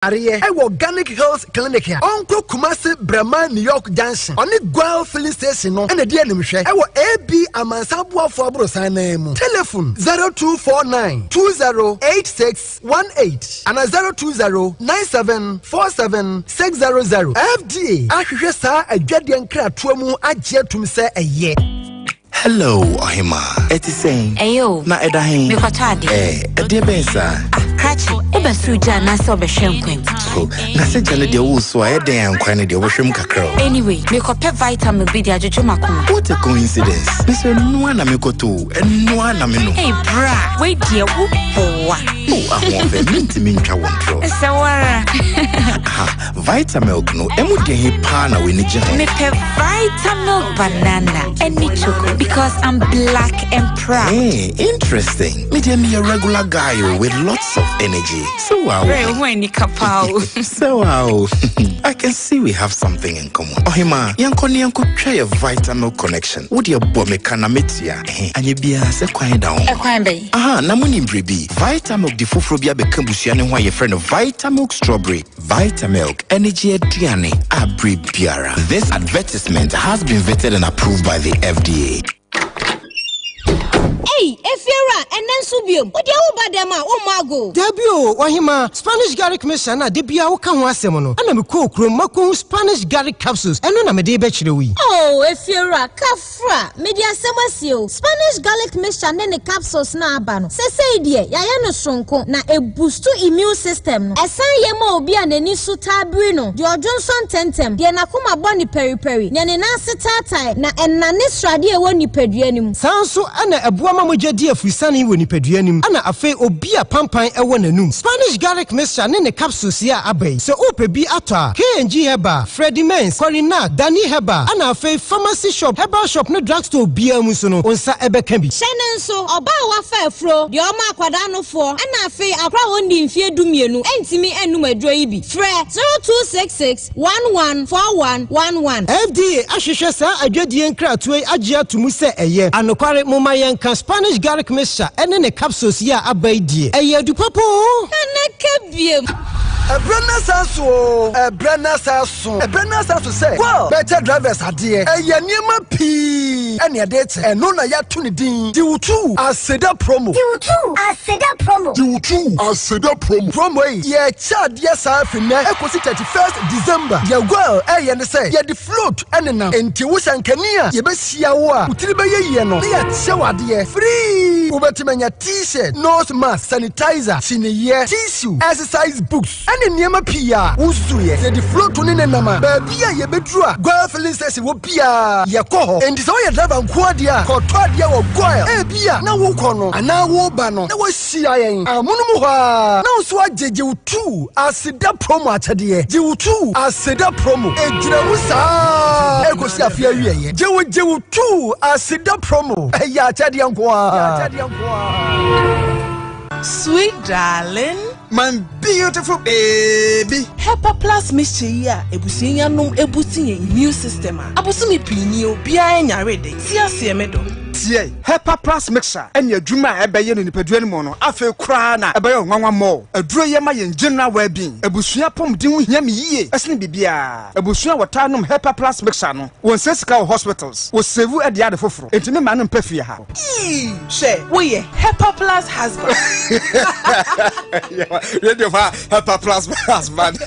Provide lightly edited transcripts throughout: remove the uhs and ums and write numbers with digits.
Yareɛ wɔ Organic Hills Clinic a ɔnkɔ Kumasi Breman New York Junction ɔne Goil Filling Station no na ɛdi animhwɛ wɔ AB Amansan Boafoɔ Aborosan nan mu. Telefon 0249 20 86 18 anaa 020 97 47 600. FDA ahwehwɛ saa adwadeɛ nkratoɔ mu agye atum sɛ ɛyɛ. Hello, Ɔhemaa. Ɛte sɛn? Ɛyɛ o. Na ɛda he? Mekɔtɔ adeɛ. Ɛɛ, ɛdeɛ bɛn saa? Ah, krakye, wobɛso gya anaasɛ wobɛhwɛ nkwan mu? So, na sɛ gya no deɛ woreso a, ɛyɛ dɛn a nkwan no deɛ wobɛhwɛ mu kakra o? Anyway, mekɔpɛ vitamin bi de adwodwo m'akoma. What a coincidence! Mesɛ ɛno ara na mekɔtɔ o, ɛno ara na menom. Ei, bra, wei deɛ woboa. Oh, ahoɔfɛ, mentumi ntwa wo ntorɔ. Sɛ wo ara. Aha, Vitamilk no, ɛmu deɛ he paa na w'ani gye ho? Mepɛ Vitamilk banana ɛne choco because I'm black and proud. Hey, interesting. Me deɛ meyɛ regular guy o, with lots of energy. So wow. Brɛ, wo ho ani ka paa o. So wow. I can see we have something in common. Ɔhemaa, yɛnkɔ ne yɛnkɔtwa yɛ Vitamilk connection. Wo deɛ bɔ me ka na mɛtua. Ɛhe, anyɛ biara sɛ kwan da ho. Ɛkwan bɛn? Aha, na monim biribi? Vitamilk de foforɔ bi abɛka busua no ho a yɛfrɛ no Vitamilk Strawberry. Vitamilk, anigye aduane a bere biara. This advertisement has been vetted and approved by the FDA. Ei, Efiewura, ɛnnɛ nso biom? Wo deɛ woba dɛm a, wommɔ ago o. Dabi o, Ɔhemaa, Spanish garlic mixture no a da biara woka ho asɛm no, ɛna mekɔɔ kurom makɔhu Spanish garlic capsules, ɛno na mede rebɛkyerɛ wo yi. Oh, Efiewura, kafra! Mede asɛm asie o. Spanish garlic mixture ne ne capsules no a aba no, sesei deɛ, yɛayɛ no soronko, na ɛbustu immune system no. Ɛsan yɛ ma obi a n'ani so taa biri no, deɛ ɔdwonsɔ ntɛmntɛm, deɛ n'akoma bɔ no paripari, nea ne nan ase taatae, na ɛnane sradeɛ a ɛwɔ nipadua no mu. Saa ara nso na ɛboa ma mogya di afurusiane wɔ nipadua no mu, ɛna afei obi a pampan wɔ n'anum. Spanish garlic mixture ne ne capsules yi a aba yi, sɛ wopɛ bi atɔ a, K&G Herbal, Freddie Mens, Corinat, Dani Herbal, ɛna afei pharmacy shop, herbal shop ne drugstore biara mu nso no, wo nsa bɛka bi. Hyɛ no nso, ɔbaa a wafa afuro, deɛ ɔma akwadaa nofoɔ, ɛna afei akora a ɔnnii mfeɛ dumienu ntumi nnom aduro yi bi. Frɛ 0266 11 41 11. FDA ahwehwɛ saa adwadie nkratoɔ yi agye ato mu sɛ ɛyɛ. Anokware, momma yɛnka Spanish garlic mixture ne ne capsules yi a aba yi deɛ, ɛyɛ adu papa oo! Nana ka biom. Ɛberɛ no asan so oo, ɛberɛ no asan so, ɛberɛ no asan so sɛ Goil bɛkyɛ drivers adeɛ. Ɛyɛ nneɛma pii ɛna ɛde kyɛ, ɛno na yɛato ne din Diwutu Aseda Promo. Diwutu Aseda Promo. Diwutu Aseda Promo. Promo yi, yɛkyɛ adeɛ saa firi nnɛ ɛkɔsi 31st December. Deɛ Goil ɛyɛ ne sɛ, yɛde float ɛnenam, enti wo sɛnkani a yɛbɛhyia wo a wo tiri bɛyɛ yie no na yɛakyɛ wo adeɛ free. Wobɛtumi anya T-shirt, nose mask, sanitizer, kyiniiɛ, tissue, exercise books, ɛne nneɛma pii a wonsusuiɛ. Yɛde float ne nenam a, baabi a yɛbɛduru a Goil filling station wɔ biara, yɛkɔ hɔ. Enti sɛ woyɛ driver nko ara deɛ a, kɔtɔ adeɛ wɔ Goil. Ebia na worekɔ no anaa woreba no na woahyia yɛn amonom hɔ ara na wo nso agye Gye Wo Tuu Aseda Promo akyɛdeɛ. Gye Wo Tuu Aseda Promo, ɛgyina mu saa ara kɔsi afe awieɛ. Gye Wo Gye Wo Tuu Aseda Promo, ɛyɛ akyɛdeɛ nko ara. Sweet darling. My beautiful baby. Hepa plus mixture yi a abusua yi anom abusti yɛn immune system a abosome pii nie obiara nyare de, te aseɛ me dɔ. Tie! Hepa plus mixture ne adwuma a ɛbɛyɛ no nipadua no mu no afei koraa na ɛbɛyɛ wo nwanwa more. Aduro yi ma yɛn general well being. Abusua apɔmuden ho hia me yie sene biribiara. Abusua a wɔtaa nom Hepa plus mixture no, wɔnsɛe sika wɔ hospitals, wɔ save de ade foforo. Enti me mma no mpɛ fie ha. Eii hwɛ woyɛ Hepa plus husband. Radio fa Hepa plus husband.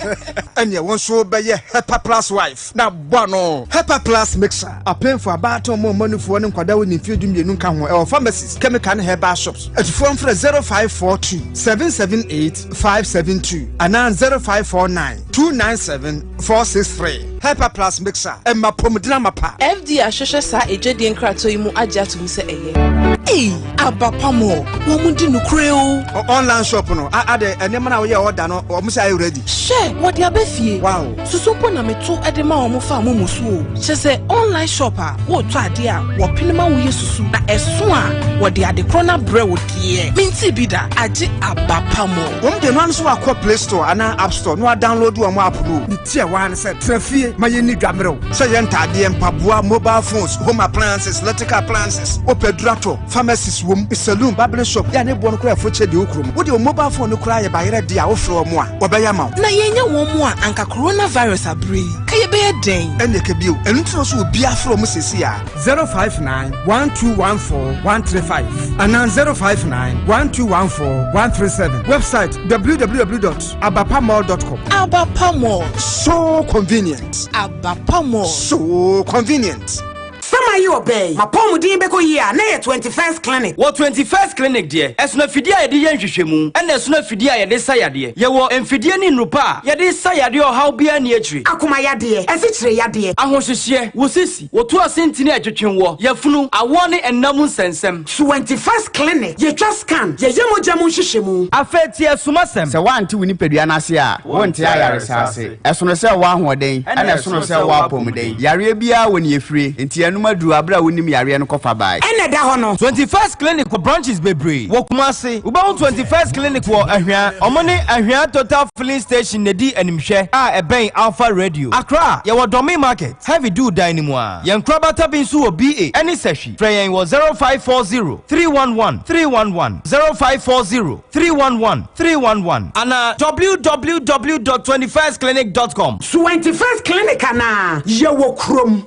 Ɛneɛ wo nso wobɛyɛ Hepa plus wife na bɔ ano. Hepa plus mixer. Apemfo, abaatan, wɔn a wɔma nufoɔ ne nkwadaa a wɔnni mfeɛ 12 nka ho. Ɛwɔ pharmacies, chemical ne herbal shops. Atufoɔ mfrɛ 0542 778 572 anaa 0549 297 463. Hepa Plus Mixer, ɛma apɔmuden amapa. FDA ahwehwɛ saa adwadie nkratoɔ yi mu agye ato mu sɛ ɛyɛ. Ei aba pam o, wɔn di nokorɛ o. Online shop no, adɛ nneɛma no a woyɛ order no, wɔn sɛ ayɛ ready. Hwɛ, wɔde aba fie. Wow. Susu mpo na meto de ma wɔn fa momo so o. Kyerɛ sɛ online shop a woretɔ adeɛ a wɔpene ma woyɛ susu na ɛso a wɔde ade korɔ no abrɛ wo deɛ. deɛ mente bi da agye Abapa Mall. Wɔn deɛ no ano so wakɔ Play Store anaa App Store na wadownload wɔn app no. Ne ti a waa ne sɛ tena fie ma yɛnni dwamerɛw sɛ yɛ ntaadeɛ, mpaboa, mobile phones, home appliances, electrical appliances, wopɛ duratɔ, pharmacies wom, saloon, barbering shop, yɛ a ne boɔ no koraa ɛfo kyɛ deɛ wɔ kurom. Wode wo mobile phone no koraa yɛ bayerɛ deɛ a wofrɛ wɔn a wɔbɛyɛ ama wo. Na yɛnyɛ wɔn mu a anka coronavirus aberɛ yi ka yɛbɛyɛ dɛn? Ɛnneɛ ka bio, ɛno nti na ɔsɛ obiara frɛ wɔn seesei a. 059 1214 135 anaa 059 1214 137. Website www.abapamall.com. Abapa Mall. So convenient. Abapa Mall. So convenient. Sama yi ɔbɛn mapɔmuden bɛkɔ yie a na yɛ 21st Clinic. Wɔ 21st Clinic deɛ, ɛsono afidie a yɛde yɛ nhwehwɛmu ɛna ɛsono afidie a yɛde sa yadeɛ. Yɛwɔ mfidie ne nnupa a yɛde sa yadeɛ ɔhaw biara ni akyiri. Akoma yadeɛ, asikyire yadeɛ, ahohyehyeɛ, wo sisi, wotu ase ntini a ɛtwetwe wɔ, yafunu, awoɔ ne ɛnam nsɛnsɛm. 21st Clinic, yɛtwa scan, yɛyɛ mogya mu nhwehwɛmu. Afei tie asumasɛm. Sɛ woante wo nipadua no ase a, wonte ayaresa ase. Ɛsono sɛ wowɔ ahoɔden, ɛna ɛsono sɛ wowɔ apɔmuden. Yareɛ biara wɔ ne efire, nti ɛnom aduru abere a wonim yareɛ no kɔfa bae. Ɛna ɛda hɔ no. 21st Clinic wɔ branches bebree wɔ Kumasi. Wobɛhu 21st Clinic wɔ Ahwea. Ɔmo ne Ahwea Total Filling Station na edi animhwɛ a ɛbɛn Alpha Radio. Accra, yɛwɔ Dɔme Market, Heavy Do dan no mu a. Yɛn nkorabata bi nso wɔ BA ɛne Sahwi. Frɛ yɛn wɔ 0540 311 311, 0540 311 311 anaa www.21stclinic.com. 21st Clinic anaa yɛwɔ kurom.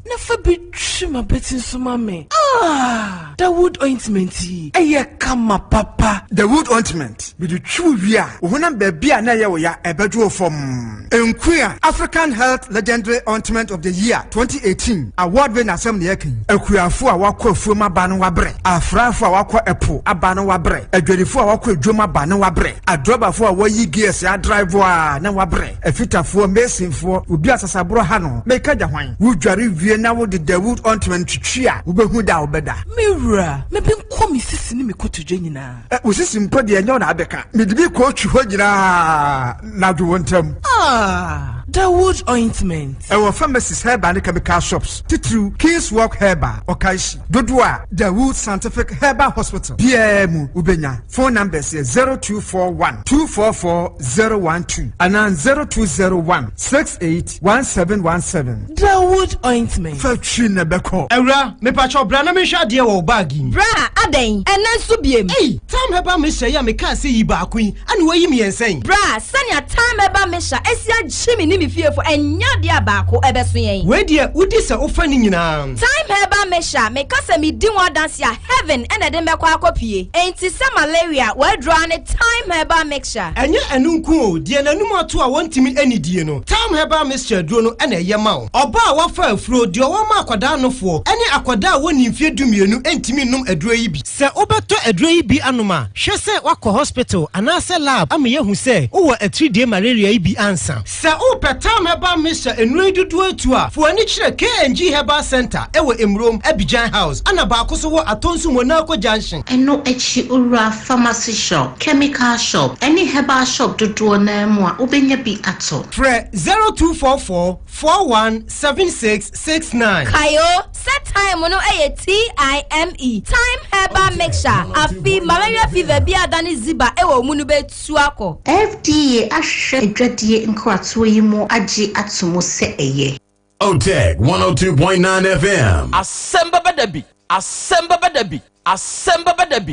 Na fa bi twi m'abati nso ma me. Ah, Dawood ointment yi ɛyɛ kama papa. Dawood ointment mede twi wo wie a, wo honam baabi a na ɛyɛ wo ya ɛbɛdwo wo fam. Nkuya African Health Legendary Ointment of the Year 2018 award wei na asɛm na yɛka yi. Akuafo a wakɔ afuom aba no wabrɛ, afrafo a wakɔ ɛpo aba no wabrɛ, adwadifo a wakɔ adwom aba no wabrɛ, adrɔbafo a wɔyi gears adrive a na wabrɛ, afitafoɔ, masonfoɔ, obi a sasaborɔ ha no, meka gya hwan? Wodware wie na wode Dawood ointment twitwi a, wobɛhu da a wobɛda. Me wura, me bi nkɔ me sisi ne me kotodwe nyinaa. Wo sisi mpo deɛ ɛnyɛ wo na abɛka. Mede bi kɔɔtwi hɔ nyinaa na dwo wo ntam. Ah, Dawood ointment. Ɛwɔ pharmacies, herbal ne chemical shops, titiriw King's Walk Herbal, Okaishie. Dodoɔ a Dawood Scientific Herbal Hospital biara mu wobɛnya. Phone numbers yɛ 0241 244 012 anaa 0201 68 1717. Dawood ointment. Fa twi na ɛbɛkɔ. Awura, mepakyɛw bra na menhwɛ adeɛ wɔ wo bag yi mu. Bra, adɛn? Ɛnnɛ nso biem? Ei, Tam Herbal Mixture yi a mekaa sɛ yi baako yi, ɛna woayi mmiɛnsa yi? Bra, sɛnea Tam Herbal Mixture asi agye me ne me fiefo, ɛnyɛ adeɛ a baako ɛbɛso yɛn. Wei deɛ, wodi sɛ wofa ne nyinaa. Thyme Herbal Mixture, meka sɛ medi ho adanse a, heaven na ɛde me bɛkɔ akɔpue. Enti sɛ malaria, w'aduro ara ne Thyme Herbal Mixture. Ɛnyɛ ɛno nko o, deɛ n'anum ato a wɔntumi nnidie no, Thyme Herbal Mixture aduro no na ɛyɛ ma wo. Ɔbaa a wafa afuro, deɛ ɔwɔ ma akwadaa nofoɔ, ne akwadaa a wɔnnii mfeɛ 12 ntumi nnom aduro yi bi. Sɛ wobɛtɔ aduro yi bi anom a, hwɛ sɛ woakɔ hospital anaasɛ lab ama yɛahu sɛ wowɔ atiridie malaria yi bi ansa. Sɛ wopɛ Thyme Herbal Mixture nnuro yi dodoɔ atu a, fa w'ani kyerɛ KNG Herbal Centre wɔ Emurom, Abidjan House, ɛna baako nso wɔ Atonsu Monaco Junction. Ɛno akyi wowura pharmacy shop, chemical shop, ne herbal shop dodoɔ no ara mu a, wobɛnya bi atɔ. Frɛ 0244 41 76 69. Kae o, sɛ thyme no yɛ TIME, Thyme Herbal Mixture, afi malaria fever bi a adane ziba wɔ wo mu no bɛtu akɔ. FDA ahwehwɛ adwadie nkratoɔ yi mu agye ato mu sɛ ɛyɛ. Otec 102.9 FM. Asɛm bɛba da bi, asɛm bɛba da bi, asɛm bɛba da bi.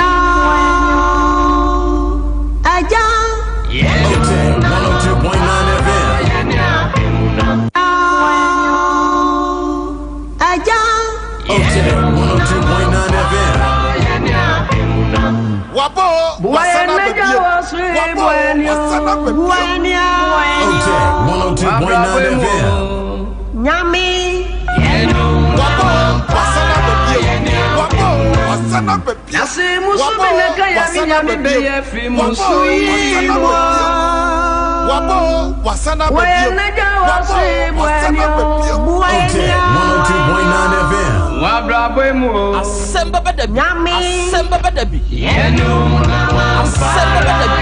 Agya. Otec 102.9 FM. Agya. Otec 102.9 FM. Wabo, wasana bebie. Wabo, wasana bebie. Otec 102.9 FM. Nyame. Wabo, wasana bebie. Wabo, wasana bebie. Wabo, wasana bebie. Wabo, wasana bebie. Wabo, wasana bebie. Wabo, wasana bebie. Otec 102.9 FM. Asɛm bɛba da bi, asɛm bɛba da bi. Asɛm bɛba da bi.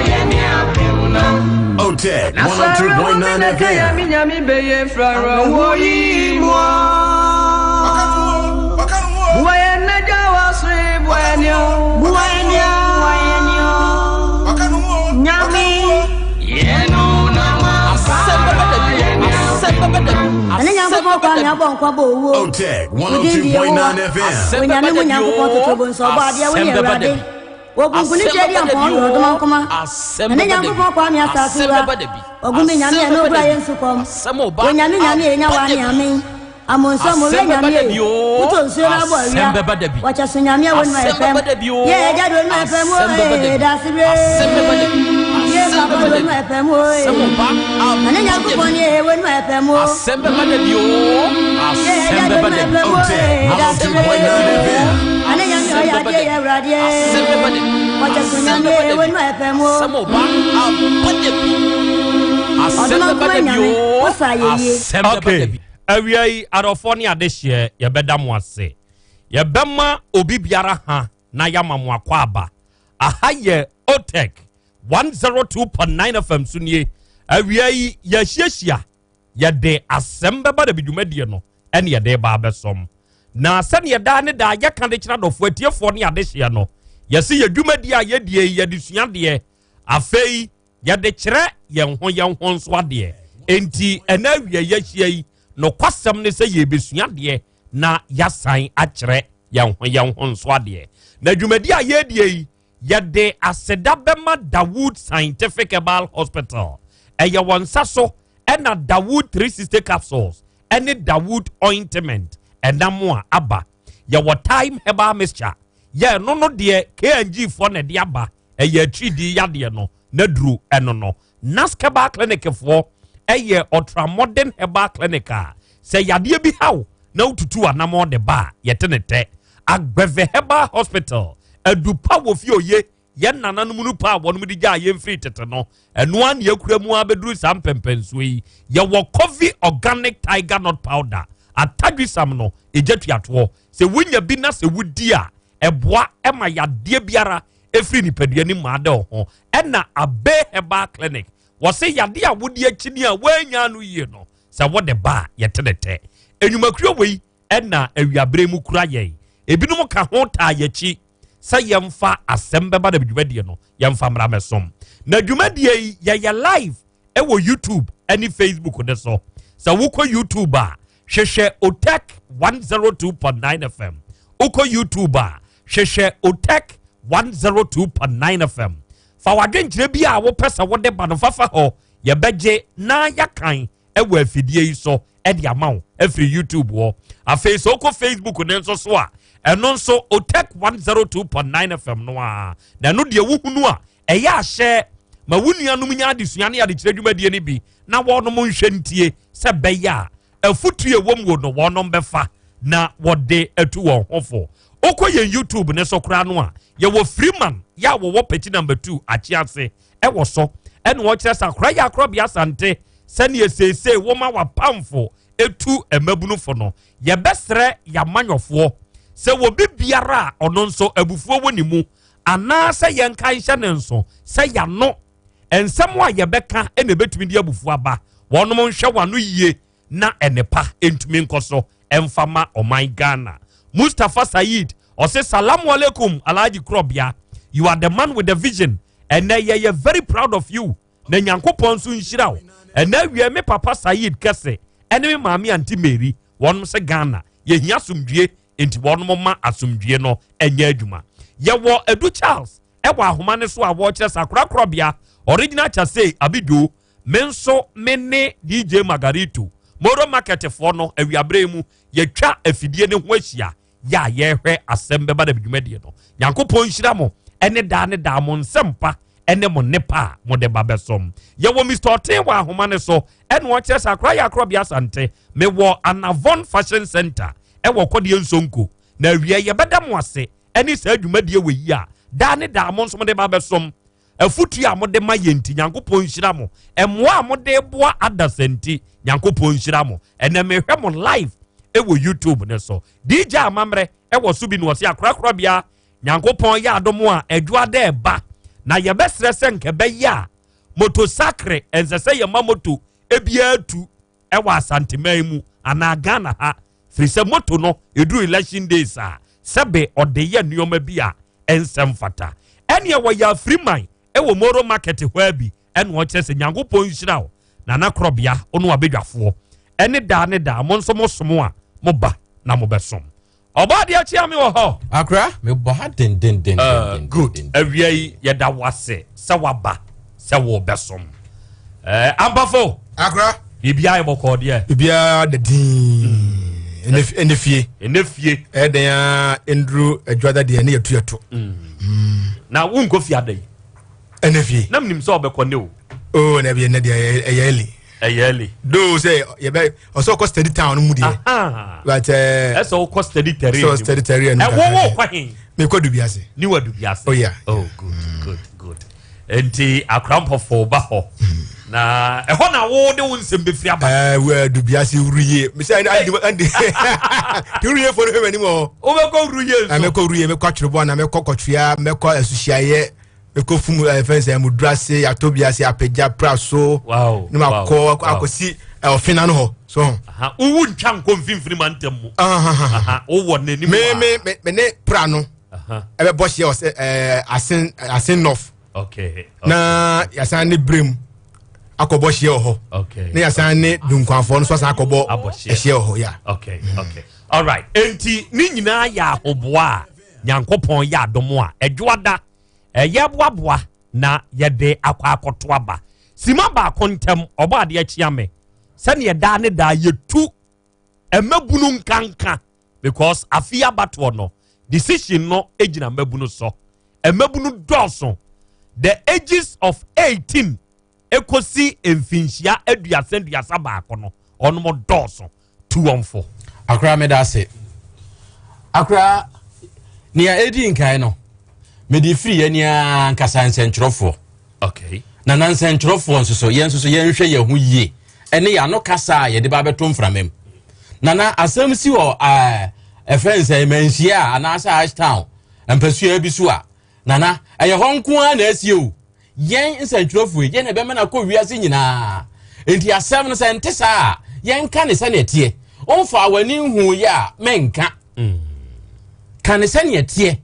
Otec 102.9 FM. Ɛne Nyankopɔn kwa me abɔ nkwa bɔ owuo. Otec Wodin di Yehowa. 102.9 FM. Onyame mu Nyankopɔn totobo nso ɔbɔ adeɛ wo ne Awurade. Wɔkunkuni twɛ di ampɔn yɛ ɔdoma nkoma. Ɛne Nyankopɔn kwa me asase wura. Ɔgu me nyame ɛno kura yɛ nsu kɔm. Onyame nyame enya wa ne amen. Amonso mo wura nyame e. Wotɔ nsuo na abɔ awia. Wɔkyɛ so nyame a wɔnuma ɛfɛm. Yɛ ɛgya do onuma ɛfɛm o ee dasibire. Yɛ papa do onuma ɛfɛm o ee. Ɛne Nyankopɔn ni ee wɔnuma ɛfɛm o. Yɛ ɛgya do onuma ɛfɛm o ee dasibire. Ɛne nyame ɔyɛ adeɛ yɛ awuradeɛ. Wɔkyɛ so nyame ee wɔnuma ɛfɛm o. Ɔdoma nkoma nyame wosa yɛ yie. Okay. Awia yi, adɔfoɔ ne adehyeɛ, yɛbɛda mo ase. Yɛbɛma obi biara ha na yɛama mo akɔ aba. Aha yɛ OTEC 102.9 FM so nie. Awia yi, yɛahyiahyia, yɛde asɛm bɛba da bi dwumadie no ɛne yɛde ba abɛsɔm. Na sɛdeɛ daa ne daa yɛka de kyerɛ adɔfoɔ atiefoɔ ne adehyeɛ no, yɛse yɛ dwumadie a yɛdie yi yɛde sua adeɛ. Afei, yɛde kyerɛ yɛn ho yɛn ho nso adeɛ. Enti ɛna awia yɛahyia yi, nokwasɛm ne sɛ yɛrebɛsua adeɛ na yɛasan akyerɛ yɛn ho yɛn ho nso adeɛ. Na dwumadi a yɛredie yi, yɛde aseda bɛma Dawood Scientific Herbal Hospital. Ɛyɛ wɔn nsa so ɛna Dawood 360 capsules ɛne Dawood ointment ɛnam a aba. Yɛwɔ Thyme Herbal Mixture. Yɛ ɛno no deɛ KNG foɔ na ɛde aba. Ɛyɛ atiridii yadeɛ no n'aduro ɛno no. Nask Herbal Clinic foɔ ɛyɛ ultramodern herbal clinic a sɛ yadeɛ bi haw na wotutu anamɔ de ba a yɛte ne tɛ. Agbɛvɛ Herbal Hospital adupa wɔ fie oye yɛn nananom no pa a wɔnom de gyaa yɛn firi tete no ɛno ara na yɛkura mu abɛduru saa mpɛmpɛnsoɔ yi. Yɛwɔ Coffee Organic Tiger Nut Powder atadwisam no ɛgya tuatoɔ sɛ wonya bi na sɛ wodi a ɛboa ma yadeɛ biara ɛfiri nipadua no mu ada ho. Ɛna Abe Herbal Clinic wɔse yadeɛ a wode akyini a woanya no yie no sɛ wode ba a yɛte ne tɛ. Enyumakuo wei ɛna awiaberɛ mu kura yɛn. Ebinom ka ho taa yɛkyi sɛ yɛmfa asɛm bɛba na dwumadie no yɛmfa mmra mɛsom. Na dwumadie yi yɛyɛ live ɛwɔ YouTube ɛne Facebook ne so. Sɛ wokɔ YouTube a hwehwɛ Otec 102.9 FM. Wokɔ YouTube a hwehwɛ Otec 102.9 FM. Fa w'adwenkyerɛ bi a wopɛ sɛ wode ba no fafa hɔ, yɛbɛgye na yɛakan ɛwɔ afidie yi so ɛde ama wo ɛfiri YouTube hɔ. Afei sɛ wokɔ Facebook ne nso so a ɛno nso Otec 102.9 FM no a na ɛno deɛ wohunu a ɛyɛ ahyɛ ma wo nuanom nya adesua ne adekyerɛ dwumadie no bi na wɔnom nhwɛ ntie sɛ bɛyɛ a afutu ɛwɔ mu no wɔnom bɛfa na wɔde atu wɔn ho fo. Wokɔ yɛn YouTube ne so koraa no a yɛwɔ Freeman yɛ a wɔwɔ pɛkyi number 2 akye ase ɛwɔ so ɛna wɔkyerɛ sɛ akora yɛ akorɔbea asante sɛneɛ seesei wɔma wapamfo etu mmabunufo no. Yɛbɛsrɛ yɛamanyɔfoɔ sɛ wɔbi biara a ɔno nso abufuo wɔ ne mu anaasɛ yɛnka nhyɛ ne nso sɛ yɛano nsɛm a yɛbɛka na ɛbɛtumi de abufuo aba. Wɔnom nhwɛ wano yie na ɛnepa ntumi nkɔ so ɛmfa ma ɔman Ghana. Mustafa Said ɔse salamu alaikum Alhaji Krobia, you are the man with the vision. Ɛnɛ yɛyɛ very proud of you na Nyankopɔn nso nhyira wo. Ɛnɛ awie me papa Said kɛse ɛne me maame Auntie Mary wɔnom sɛ Ghana yɛhia asomdwie nti wɔnom ma asomdwie no ɛnyɛ adwuma. Yɛwɔ Edu Charles ɛwɔ ahoma ne so a wɔkyerɛ sɛ akorakorabea original chase abido me nso me ne DJ Margarito Moro Market foɔ no awiaberɛ mu yɛtwa afidie ne ho ahyia yɛ a yɛhwɛ asɛm bɛba da dwumadie no. Nyankopɔn nhyira mo ɛne daa ne daa mo nsɛmpa ɛne mo nnepa a mode ba bɛsom. Yɛwɔ Mr. Ɔten wɔ ahoma ne so ɛna ɔkyerɛ sɛ akora yɛ akorɔbea asante mewɔ Anavon Fashion Center ɛwɔ Kɔdeɛ Nsonko. Na awie yɛbɛda mo ase ɛne saa dwumadie wɔ yi a daa ne daa mo nso mode ba bɛsom. Afutuo a mode ma yɛn nti Nyankopɔn nhyira mo. Mmoa a mode boa adasa nti Nyankopɔn nhyira mo. Ɛnɛ mehwɛ mo live ɛwɔ YouTube ne so. DJ Amammerɛ ɛwɔ so bi na ɔse akorakorabea Nyankopɔn yɛ adom a adwoa dɛ ɛba na yɛbɛsrɛ sɛ nka ɛbɛyɛ a motosakre ɛnsɛ sɛ yɛma moto ebiara tu ɛwɔ Asanteman mu anaa Ghana ha firi sɛ moto no ɛduru election days a sɛbe ɔde yɛ nneɛma bi a ɛnsɛ mfata. Ɛneɛ wɔyɛ afiriman ɛwɔ Moro market hɔ abi ɛna ɔkyerɛ sɛ Nyankopɔn nhyira wo Nana Korɔbea wo ne wabadwafoɔ ɛne daa ne daa mo nso mo som a mo ba na mo bɛsom. Ɔbɔ adeɛ kyea me wɔ hɔ. Akora mebɔ ha dendenden. Uh, good. Awia yi yɛda wo ase sɛ waba sɛ wɔbɛsom. Uh, ampafo. Akora. Biribiara yɛ bɔkɔɔ deɛ. Biribiara da din. Ɛnɛ fie. Ɛnɛ fie. Ɛyɛ dɛn a nduru adwada deɛ ne yɛtu yɛto. Mm. Na wonkɔ fie ada yi. Ɛnɛ fie. Na menim sɛ ɔbɛkɔ ne o. Oh, na ɛbɛyɛ nɛ deɛ ɛyɛ ɛli. Ɛyɛ ɛli. Doo sɛ yɛbɛ ɔsɛ ɔkɔ steady town no mu deɛ. But ɛɛ. Ɛsɛ ɔkɔ steady terrain. Sɛ steady terrain no. Ɛwɔ wɔ kɔ he. Mekɔ Dubiase. Ni wɔ Dubiase. Oh yeah. Oh good good good. Nti akorampɔfo ba hɔ. Na ɛhɔ na wo de wo nsɛm bɛfiri aba. Ɛɛ wɔ Dubiase wuruye. Mesɛ ɛndi ɛndi ti wuruye fo no hwɛ m'anim hɔ. Wobɛkɔ wuruye nso. Mɛkɔ wuruye mɛkɔ atwerɛbɔ na mɛkɔ kɔtwea mɛkɔ asuhyiayɛ. mekɔ fum ɛɛ fɛn sɛ mudurase atobiase apagya praso wow ne ma kɔ akɔsi ɔfina no hɔ so ho. wowu ntwa nkɔ mfimfini ma ntɛm mu. wowɔ n'anim me me me me ne pra no ɛbɛbɔ hyɛ ɔsɛ ɛɛ asen asen north. Okay. Na yasan ne brem akɔbɔ hyɛ wɔ hɔ. Okay. Na yasan ne dunkwanfoɔ no so asan akɔbɔ ɛhyɛ wɔ hɔ ya. Okay okay alright enti ne nyinaa yɛ ahoboa a nyankopɔn yɛ adom a ɛdwoada Yɛboaboa na yɛde akɔ akɔto aba. Sima baako ntam, ɔbɔ adeɛ kyea me. Sɛdeɛ daa ne daa yɛtu mmabunu nkanka because afi abatoɔ no decision no gyina mmabunu so. Mmabunu dɔɔso. The ages of 18 ekosi mfinhyia aduasa aduasa baako no ɔnom dɔɔso tu wɔn fo. Akora meda ase. Akora nea edi nkan no mede firi yɛn ankasa nsɛntwerɛfoɔ. Okay. Na na nsɛntwerɛfoɔ nso so yɛn nso so yɛnhwɛ yɛn ho yie ɛne yɛn ano kasa a yɛde ba abɛto mframa mu. Na na asɛm si wɔ ɛɛ ɛfɛ nsɛ manhyia a anaasɛ Ashtown mpasua bi so a nana ɛyɛ hɔ nko ara na asie o. Yɛn nsɛntwerɛfoɔ yi, yɛn na ɛbɛma no akɔ wiase nyinaa. Enti asɛm no sɛ nte saa a, yɛnka ne sɛnea ɛteɛ. Womfaa w'ani nhuuiɛ a, menka. Ka ne sɛnea ɛteɛ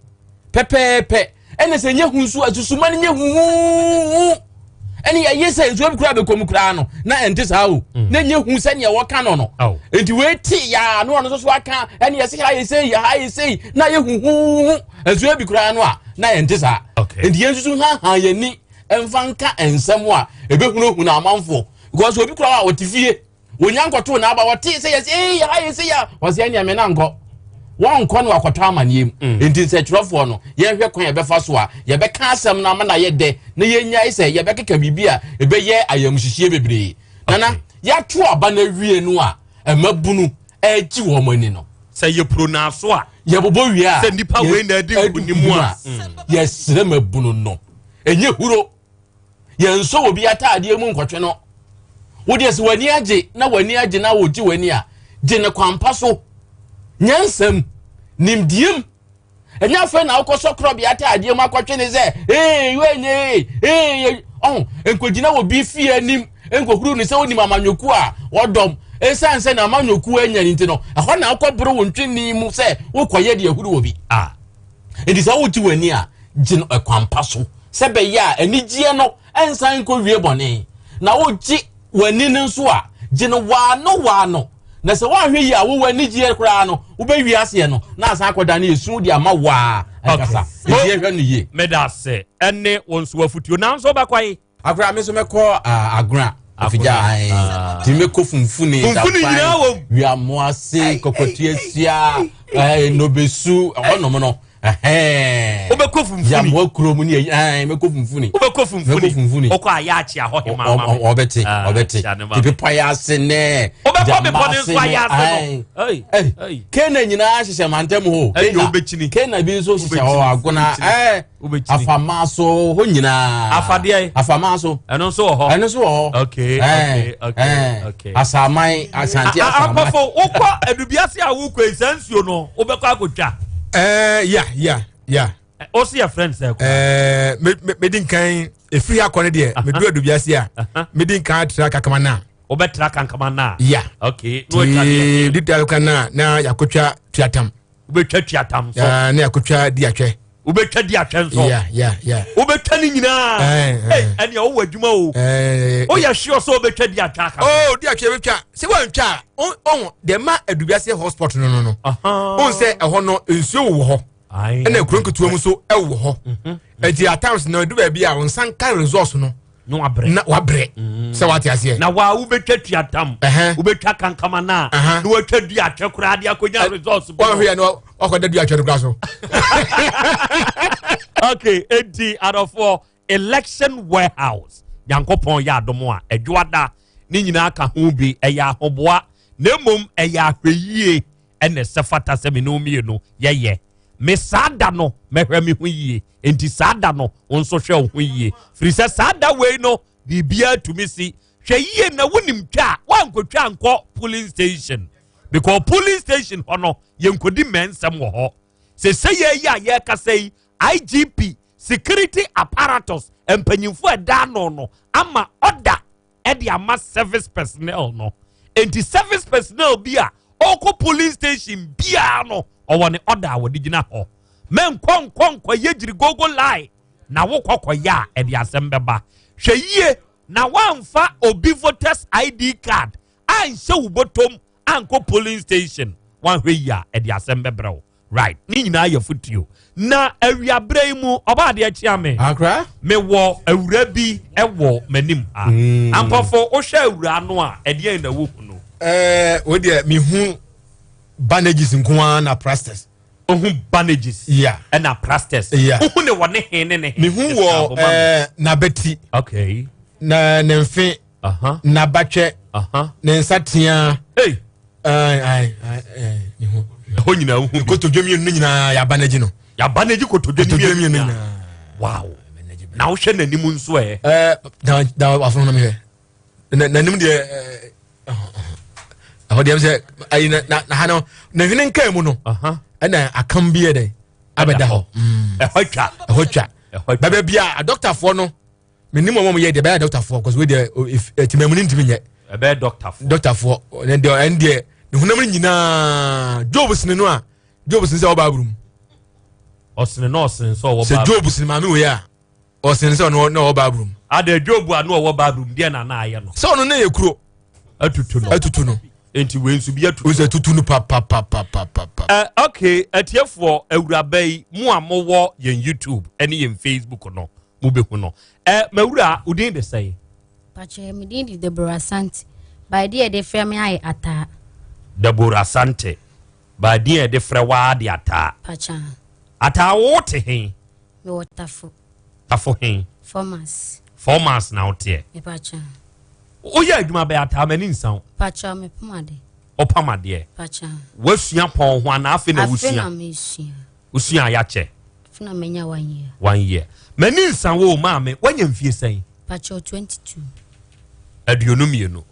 pɛpɛɛpɛ. Ɛna sɛ nyɛ hu nso a, susuma no nyɛ huhuuhu. Ɛne yɛyɛ sɛ nsuo bi koraa bɛkɔ mu koraa no, na ɛnte saa o. Mm. Na nyɛ hu sɛnea wɔka no no. Enti wei te yaa na ɔno nso so aka, ɛne yɛse ha yɛ sei, ha yɛ sei, na yɛ huhuuhu. Nsuo bi koraa no a, na ɛnte saa. Nti yɛn nso haha yɛn ani mfa nka nsɛm a ɛbɛhunahuna amanfoɔ because obi koraa a ɔte fie wɔnya nkɔtoo n'aba wɔte sɛ yɛsɛ ee ha yɛ sɛ yɛ wɔsɛ ɛnea me na nkɔ wɔnkɔ no akɔtɔ amaneɛ mu mm. nti nsɛtwerɛfoɔ no yɛnhwɛ kwan yɛbɛfa so a yɛbɛka asɛm no ama no ayɛ dɛ na yɛnyae sɛ yɛbɛkeka biribi a ɛbɛyɛ ayamhyehyeɛ bebree nana yɛato aba no awie no a mmabunu ɛregye wɔn ani no. Sɛ yɛ pronaaso a. Yɛbobɔ wie a. Sɛ nipa wei na adi nkunim a. Yɛsrɛ mmabunu no. Ɛnyɛ huro. Yɛnsɔ obi ataadeɛ mu nkɔtwe no. Wodeɛ sɛ w'ani agye na w'ani agye na wogye w'ani a, gye no kwampa so. Nyansam, nimdeɛm. Ɛnyɛ afei na wokɔsɔ korɔbea ataadeɛ mu akɔtwe ne sɛ ee wɛnyɛ ee ɔho nkɔgyina wɔ bi fie anim nkɔhuru ne sɛ wonim amanyɔkuo a wɔdɔm ɛsiane sɛ na amanyɔkuo anya ne nti no ɛhɔ na wokɔboro wo ntwene mu sɛ wokɔyɛ deɛ ahuru wɔ bi a ɛnti sɛ wogye w'ani a gye no ɛkwampa so sɛ bɛyɛ a anigyeɛ no ɛnsan nkɔwie bɔne na wogye w'ani no nso a, gye no waano waano. Na sɛ woanhwɛ yie a, wowɔ anigyeɛ koraa no, wobɛwie aseɛ no, na asan akɔda no esu de ama waa ankasa. Nti yɛhwɛ no yie. Meda ase ɛne wo nso afutuo. Nanso wobɛkɔ yi? Akora me nso mɛkɔ agona afigya ae. Nti mɛkɔ funfuni, dapan, wiamoase, kɔkɔtuasia, nnobesu, ɛhɔnom no. wobɛkɔ funfuni yamoa kurom ne ɛɛ mɛkɔ funfuni wobɛkɔ funfuni mɛkɔ funfuni wokɔ ayɛ akyi ahɔ hema ama me ɔbɛte ah, ɔbɛte te bepɔ ayɛ ase nɛ wobɛkɔ bepɔ ne nso ayɛ ase no kena nyinaa hyehyɛ mantam hɔ kena kena bi nso hyehyɛ hɔ agona ɛɛ afama so hɔ nyinaa afadeɛ afama so ɛno nso wɔ hɔ ɛno nso wɔ hɔ okay okay okay okay asaman asante asaman apɔfo wokɔ adubiase a wokɔ yi saa nsuo no wobɛkɔ akɔtwa ɛɛ ya ya ya o si yɛ friend sɛ kɔ ɛɛ me me me di nkan efiri akɔ ne deɛ me du adubiase a me di nkan atra kakama na wobɛtra kankama na ya okay ti di tra kakama na na yakotwa tuatam wobɛtwa tuatam so na yakotwa di atwɛ. Wobɛtwa di atwɛ nso. Wobɛtwa ne nyinaa. Ɛnea wowɔ adwuma o. Woyɛ sure sɛ wobɛtwa di atwɛ aka. Oh, di atwɛ bɛtwa. Sɛ woantwa a, ɔho deɛ ma adubiase hotspot no no no. Wohu sɛ ɛhɔ no nsuo wɔ hɔ. Ɛna kuro nketewa mu nso ɛwɔ hɔ. Ɛnti at times no ɛdu baabi a wo nsa nka resource no. na wabrɛ na wabrɛ mm. sɛ wate aseɛ na waa wobɛtwa tuatam wobɛtwa kankama no a na watwa dua atwɛ koraa de akɔnya resource bi wahwɛ no wakɔda dua atwɛ no koraa so. Okay, enti adɔfoɔ, election warehouse, Nyankopɔn yɛ adom a adwoada ne nyinaa ka ho bi. Ɛyɛ ahoboa na mmom ɛyɛ ahwɛyie ɛna ɛsɛ fata sɛ me ne wo mmienu yɛyɛ. Me saa da no mɛhwɛ me ho yie, enti saa da no wo nso hwɛ wo ho yie, firi sɛ saa da wei no biribiara tumi si. Hwɛ yie na wonim twa a woankɔtwa ankɔ polling station, because polling station hɔ no yɛnkɔdi mmɛnsɛm wɔ hɔ. Sɛ sɛ yɛyi a yɛrekasa yi, IGP security apparatus mpanyinfoɔ a ɛda ano no ama order de ama service personnel no. Enti service personnel bi a ɔrekɔ polling station biara no, ɔwɔ ne order a wɔde gyina hɔ. Mɛnkɔ nkɔ nkɔyɛ gyirigogo lie na wokɔ kɔyɛ a ɛde asɛm bɛba. Hwɛ yie na woamfa obi voters ID card anhyɛ wo bɔtɔm ankɔ polling station. Woanhwɛ yie a ɛde asɛm bɛbrɛ wo. Right, ne nyinaa yɛ fotuo. Na awiaberɛ yi mu ɔba adeɛ kyea me. Akra? Mewɔ awura bi wɔ m'anim ha. Ampɔfo, wohwɛ awura no a, ɛdeɛn na wohu no? Ɛɛ, wo deɛ mehu bandages nko ara na plasters. Wohu bandages? Yeah. Ɛna plasters? Yeah. Wohu ne wɔ ne he ne ne he? Mehu wɔ ɛɛ n'abati. Okay. Na ne mfe. N'abatwɛ. Ne nsa tea. Hey. Ɛhɔ nyinaa wohu bi. Kotodwe mmienu no nyinaa yaba n'agyi no. Yaba n'agyi kotodwe mmienu nyinaa. Wow. Na wohwɛ n'anim nso ɛ. Ɛɛ dan dan wafono na mehwɛ. N'anim deɛ ɛhɔ deɛ sɛ ayi na na ha no na hwene nkaa mu no. Ɛna akam bi yɛ dɛ abɛda hɔ. Ɛhɔ twa. Ɛhɔ twa. Bɛbɛ bi a adɔktafoɔ no. Menim wɔn a wɔyɛ deɛ ɛbɛyɛ dɔktafoɔ kɔsɛ wei deɛ tìmɛmu no ntumi nyɛ. Ɛbɛyɛ dɔktafoɔ. Dɔktafoɔ ɛn deɛ ɛn deɛ ne honam no nyinaa Job sini no a Job sini sɛ ɔba aburu mu. Ɔsene na ɔsene sɛ ɔwɔ baaburu. Sɛ Job sini maame wei a ɔsene sɛ ɔno na ɔwɔ baaburu mu. Adɛ Job a na ɔwɔ baaburu mu deɛ na na ayɛ no. Sɛ ɔno na yɛ kuro. Atutu no. Atutu no. Nti wei nso bi atutu. Wosɛ tutu no papapapapapa. Ɛ okay atiefoɔ awuraba yi mo a mowɔ yɛn YouTube ɛne yɛn Facebook no mobɛhu no. Ɛ mawura wo din de sɛn? Pakyɛ me din de Deborah Asante. By din a yɛde frɛ me ayɛ Ataa. Deborah Asante. By din a yɛde frɛ waa de Ataa. Pakyɛ. Ataa wo te he? Mewɔ Tafo. Tafo he? Formas. Formas na woteɛ? Mepakyɛ. Woyɛ adwuma bɛyɛ Ataa m'ani nsa wo. Pakyɛ mepam ade. Wopam adeɛ? Pakyɛ. Woasua pɔn ho anaa afei na wosua? Afei na mesua. Wosua a yɛakyɛ? Afei na manya one year. One year. M'ani nsa wo maame, woanya mfie sɛn? Pakyɛ 22. 22.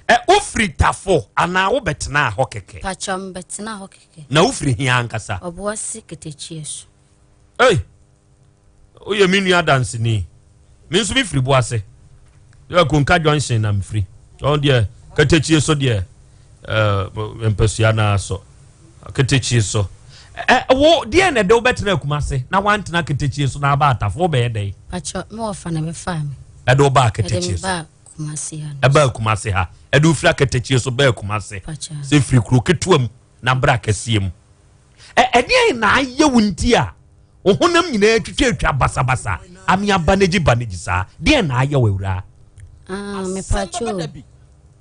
Ɛ wofiri Tafo anaa wobɛtenaa hɔ kɛkɛ? Pakyɛ mebɛtenaa hɔ kɛkɛ. Na wofiri he ankasa? Ɔboase Ketekyie so. Ei, woyɛ me nua danseni. Me nso mefiri Boase. Yɛ Konka Junction na mefiri. Ɔno deɛ Ketekyie so deɛ ɛɛ mpasua naa so. Ketekyie so. Ɛ wo deɛ na ɛde wobɛtena Kumase na wantena Ketekyie so na aba Atafo wobɛyɛ dɛn? Pakyɛ me wɔfa na bɛfaa me. Ɛde wo baa Ketekyie so. Kumase ha. Ɛbaa Kumase ha. Ɛde wo firi Ketekyie so baa Kumase. Sɛ firi kuro ketewa mu na bra kɛseɛ mu. Ɛ ɛdeɛn na ayɛ wo nti a wo honam nyinaa twitwatwa basabasa ame abanegye banegye saa? Deɛn na ayɛ wo awuraa? Ah, mepatwo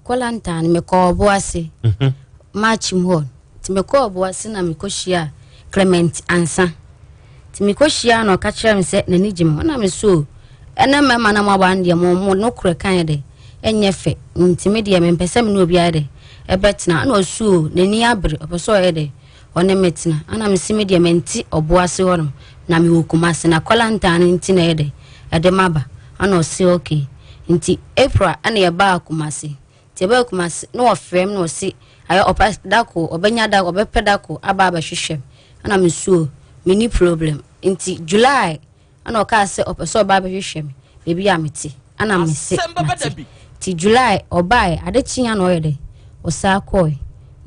kɔlantan mekɔɔ ɔbo ase mhm. March mu hɔ nti mekɔɔ ɔbo ase na mekɔhyia Clement Ansa nti mekɔhyia na ɔka kyerɛ me sɛ n'ani gye me ho na me so ɛnɛ mmarima na moaba no deɛ mo mo nokorɛ kan dɛ ɛnyɛ fɛ nti me deɛ mempɛ sɛ me ne obiara dɛ ɛbɛtena ɛna ɔsuo n'ani abere ɔpɛ sɛ ɔyɛ dɛ ɔne me tena ɛna mesi me deɛ mente ɔbo ase hɔ nom na mewɔ Kumase na kɔlantaa no nti na ɛyɛ dɛ ɛde maba ɛna ɔse okay nti April ɛna yɛbaa Kumase nti yɛbaa Kumase na ɔfrɛ me na ɔse ayɛ ɔpɛ dako ɔbɛnya dako ɔbɛpɛ dako aba abɛhwehwɛ me ɛna mesuo menni problem nti July Ɛna ɔkaa sɛ ɔpɛ sɛ ɔba abɛhwehwɛ me baabi a mete. Ɛna mese mate. Nti July ɔbaeɛ, ade kyeeɛ na ɔyɛ dɛ, ɔsaa kɔɔe.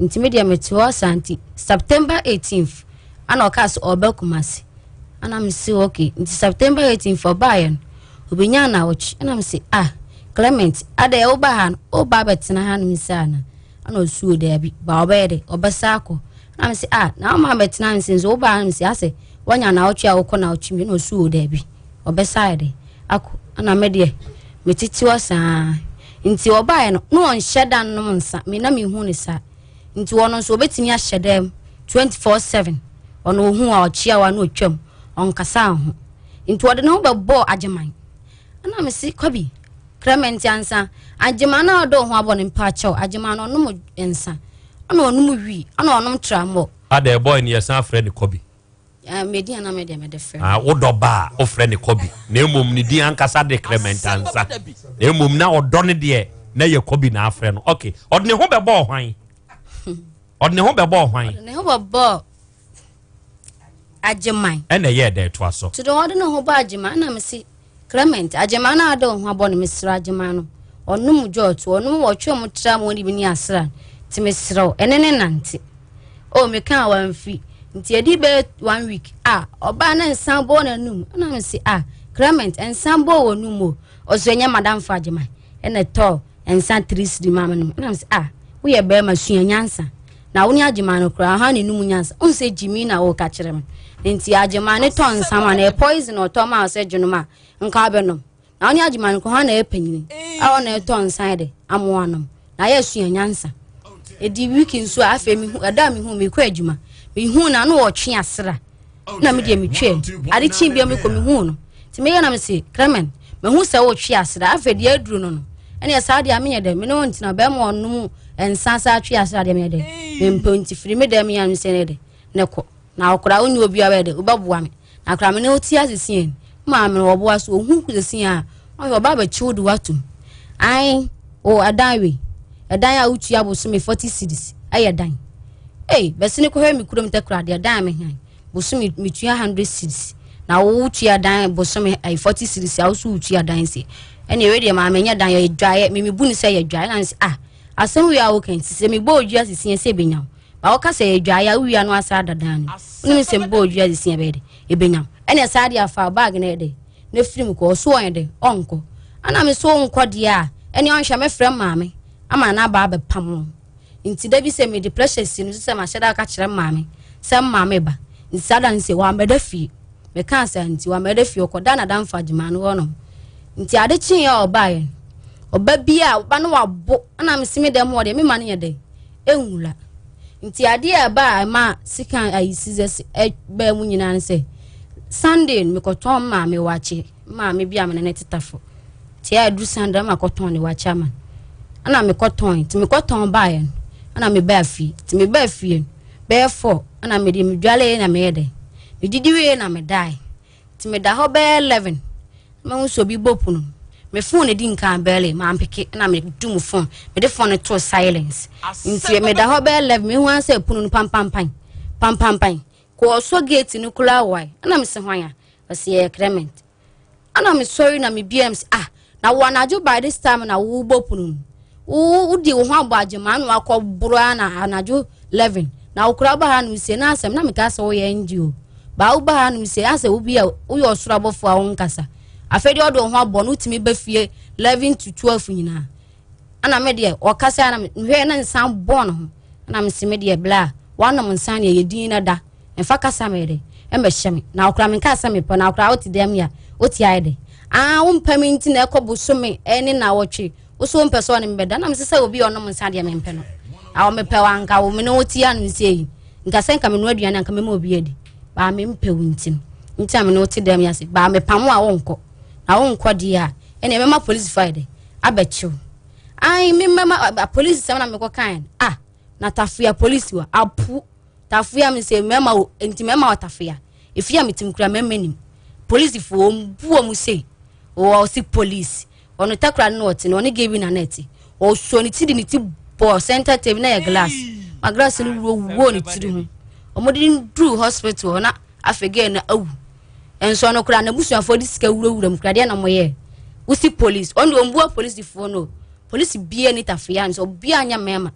Nti me deɛ mete hɔ saa nti September 18th ɛna ɔkaa sɛ ɔreba Kumasi. Ɛna mese okay. Nti September 18 fo ɔbaeɛ no, ɔbɛnyaa nnawɔtwe. Ɛna mese ah, Clement, adɛn woba ha no, woba abɛtena ha nom sɛ ana? Ɛna ɔsuo daabi, ba ɔbɛyɛ dɛ, ɔbɛsa akɔ. Ɛna mese ah, na woma abɛtena ha sɛ nso woba ha nom sɛ asɛ woanya nnawɔtwe a wokɔ nnawɔtwe mi. Ɛna ɔsuo daabi, ɔbɛsa ayɛ dɛ akɔ. Ɛna me deɛ, metete hɔ saa. Nti ɔbaeɛ no, na ɔnhyɛ da nnom nsa, me na mehu ne saa. Nti ɔno nso ɔbɛtumi ahyɛ dɛm 24/7. Ɔno ohu a ɔkyea wa na ɔtwam, ɔnkasa ho. Nti ɔde ne ho bɛbɔɔ Agyeman. Ɛna mese Kwabi, Clement ansa, Agyeman na ɔde ho abɔ no mpakyɛw, Agyeman no ɔnom nsa, ɛna ɔnom wii, ɛna ɔnom tramɔ. Adɛn boy no yɛsan frɛ no Kwabi? Ah, me din na me de me de frɛ. Ah, wodɔ ba a wofrɛ ne Kɔbi na mmom ne din ankasa de Clement Ansa na mmom na ɔdɔ no deɛ na yɛ Kɔbi na afrɛ no. Okay, ɔde ne ho bɛbɔ ɔhwan? Ɔde ne ho bɛbɔ ɔhwan? Ɔde ne ho bɛbɔ Agyeman. Ɛna ɛyɛ ɛdɛ ɛtoa so. To de ɔde ne ho bɔ Agyeman na me se Clement Agyeman na ɔde ho abɔ no mesrɛ Agyeman no ɔnom jɔɔto ɔnom wɔtwe ɔmo tra mu ɔne bi ne asra te mesrɛ ɛne ne nante. Oh, mekaa wamfi. Nti ɛdi bɛyɛ one week a ɔbaa na nsa bɔɔ n'anum. Ɛna me se ah Clement nsa bɔɔ w'anum o. Ɔso ɛnyɛ madam Fajima ɛna ɛtɔɔ nsa tiri siri maa me nom. Ɛna me se ah woyɛ bɛrima sua nyansa. Na wo ne Agyema no koraa ha ne num nyansa. Wohu sɛ Jimmy na wɔka kyerɛ me. Nti Agyema ne tɔ nsa ma no ɛyɛ poison ɔtɔ ma sɛ gyenom a nka wobɛnom. Na ɔne Agyeman no hɔ na ɛyɛ panyini a ɔna ɛtɔ nsa yɛ de amoa nom na ayɛ sua nyansa. Ɛdi wiki nso a afei mehu ɛda a mehu mekɔ adwuma mehu na na ɔtwe asra na me deɛ metwam ade kye bia mekɔ mehu no nti meyɛ na mese Clement mahu sɛ wotwe asra afei deɛ aduru no no ɛne saa deɛ menyɛ dɛ me ne wo ntena bɛrima ɔnom nsa saa twe asra deɛ menyɛ dɛ mempɛ nti firi me dɛm yɛ mesɛ ne dɛ ne kɔ na ɔkora wonni obi a bɛyɛ dɛ wobɛboa me na akora me ne wo te ase sie no maame no ɔboa so ohu sisi a ɔyɛ ɔba abɛkye wo de watom ae o ɛdan wei ɛdan a wotua bosome 40 cedis ɛyɛ dan ei bɛsene kɔhwɛ me kurom tɛkora deɛ dan me hɛn bosome metua 100 cedis na wotua dan bosome ɛyɛ 40 cedis a woso wotua dan sie ɛne ɛwei deɛ maame nyɛ dan yɛ dwaeɛ me mebu ne sɛ yɛ dwaeɛ na ne sɛ ah asɛm wei a woka nti sɛ mebɔ odua sisi sɛ ɛbɛnya wo Ba woka sɛ yɛdwae a wowia no asa adadan no wonim sɛ mebɔ odua de si ɛbɛyɛ de ɛbɛnyam ɛne saa deɛ afa bag no ɛde na firi mu kɔ ɔso ɔyɛ de ɔnkɔ ana me so nkɔ deɛ a ɛne ɔnhwɛ mɛfrɛ maame ama no aba abɛpam wo nti da bi sɛ mede pressure si no so sɛ mahyɛ da aka kyerɛ maame sɛ maame ba nti saa da no sɛ wammɛda fie mekaa saa nti wammɛda fie ɔkɔda nadamfo agyemaa no hɔ nom nti ade kyeeɛ a ɔbaeɛ no ɔba bi a ɔba no wabo ana mese me dɛm hɔ deɛ mema no yɛ dɛn nwura. Nti adeɛ a ɛba a ɛma sika ayi scissors ɛbaa mu nyinaa ne sɛ Sunday no mekɔtɔn maame wakye maame bi a mene ne tetafo nti a ɛduru Sunday na makɔtɔn ne wakye ama no ɛna mekɔtɔn nti mekɔtɔn baeɛ no ɛna mebaa fie nti mebaa fie no bɛyɛ fɔ ɛna mede medwale na meyɛ dɛ medidi wie na medae Nti meda hɔ bɛyɛ 11 na mahu sɛ obi bɔ pono mu. Me phone di nkan bɛɛle mampeke na medum phone mede phone no too silence. Nti meda hɔ bɛyɛ 11 mehu ara sɛ pono no pampampan pampampan kɔ ɔsɔ gate no koraa wae ɛna mese hwan a ɔse yɛyɛ Clement ɛna mesɔre na mebia mese ah na wo anadwo by this time na wobɔ pono mu wodi wo ho abɔ agyemaa na wakɔ boro a na anadwo 11 na wokora woba ha nom sie na asɛm na meka sɛ woyɛ ngye o baa woba ha nom sie asɛ wobi a woyɛ ɔsoro abɔfoɔ a wonkasa afei deɛ ɔde wo ho abɔ no wotumi ba fie 11 to 12 nyinaa ana me deɛ ɔkasa na mehwɛ na nsa bɔ no ho na mese me deɛ bla wanom nsa deɛ yɛ din na da mfa kasa meyɛ dɛ ɛmɛhyɛ me na ɔkora menka sɛ mepɛ na ɔkora wote dɛm ya wote ayɛ dɛ aa wompɛ me nti na ɛkɔ bosome ɛne na wɔtwe wo so wompɛ sɛ ɔne me bɛda na mesɛ sɛ obi a ɔnom nsa deɛ mempɛ no na mepɛ wo anka wo me ne wo te ano sɛ yi nka sɛ nka menoa aduane anka mɛma obi adi baa mempɛ wo nti no nti a me ne wo te dɛm yɛ ase baa mepam wo a wonkɔ na wonkɔ deɛ a ɛne mɛma polisi fa yɛ dɛ abɛkyew ai memmɛma polisi sɛm na mekɔ kan ah na tafea polisi wa apu tafea me sɛ mɛma wo nti mɛma wo tafea efi a metim kura mɛma nim polisifoɔ wɔn bu wɔn sei wɔ si polisi ɔno takura no na ɔte no ɔne gebi na na ɛte ɔsɔ ne ti de ne ti bɔ center table na yɛ glass ma glass no wuro wuo ne tiri ho wɔn de no duru hospital hɔ na afei gɛɛ no awu nso ɔno koraa n'abusuafoɔ de sika wurawura mu koraa deɛ na wɔyɛ wosi police ɔno deɛ ɔmbua polisifoɔ no polisi bia ne tafea nso ɔbia nyɛ mmarima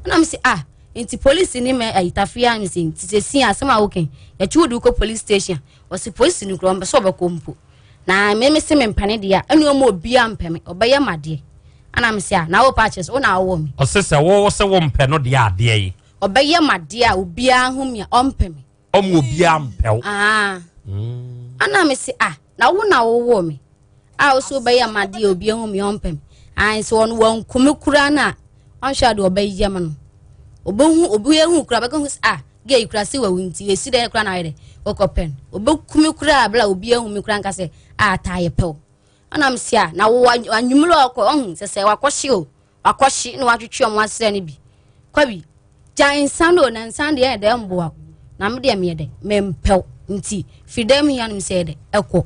ɛna mo sɛ ah. Nti polisi ni mɛ ayi tafia mi sɛ nti sɛ si asɛm a wokan yɛkyi wo de wokɔ police station ɔsi polisi no kura ɔmpɛ sɛ ɔbɛkɔ mpo na me me se me mpɛ ne deɛ a ɛne ɔma obiara mpɛ me ɔbɛyɛ ma deɛ ana me se a na wo pa kyerɛ sɛ wo na wowɔ me. Ɔse sɛ wo se wo mpɛ no deɛ adeɛ yi. Ɔbɛyɛ ma deɛ a obiara ho me a ɔmpɛ me. Ɔmo obiara mpɛ wo. Ah. Ana me se a na wo na wowɔ me a wo so wobɛyɛ ma deɛ obiara ho me ɔmpɛ me. Ae sɛ ɔno wanku me koraa no a ɔnhwɛ a deɛ ɔbɛyɛ me no ɔbɛhu obi ehu koraa bɛka hu sɛ ah gay kura se wawu nti esi dɛn kura na ayɛ dɛ wɔkɔ pɛn obeku me kura abla obi ehu me kura nka sɛ a taa yɛ pɛw ɛna me se a na wo anwummerɛ ɔkɔ ɔhu sɛ sɛ wakɔhye o wakɔhye na watwetwe ɔmo asrɛ no bi kwabi gya nsa no na nsa deɛ ɛyɛ dɛ mboa na me deɛ meyɛ dɛ mempɛw nti firi dɛm hia no me sɛ yɛ dɛ ɛkɔ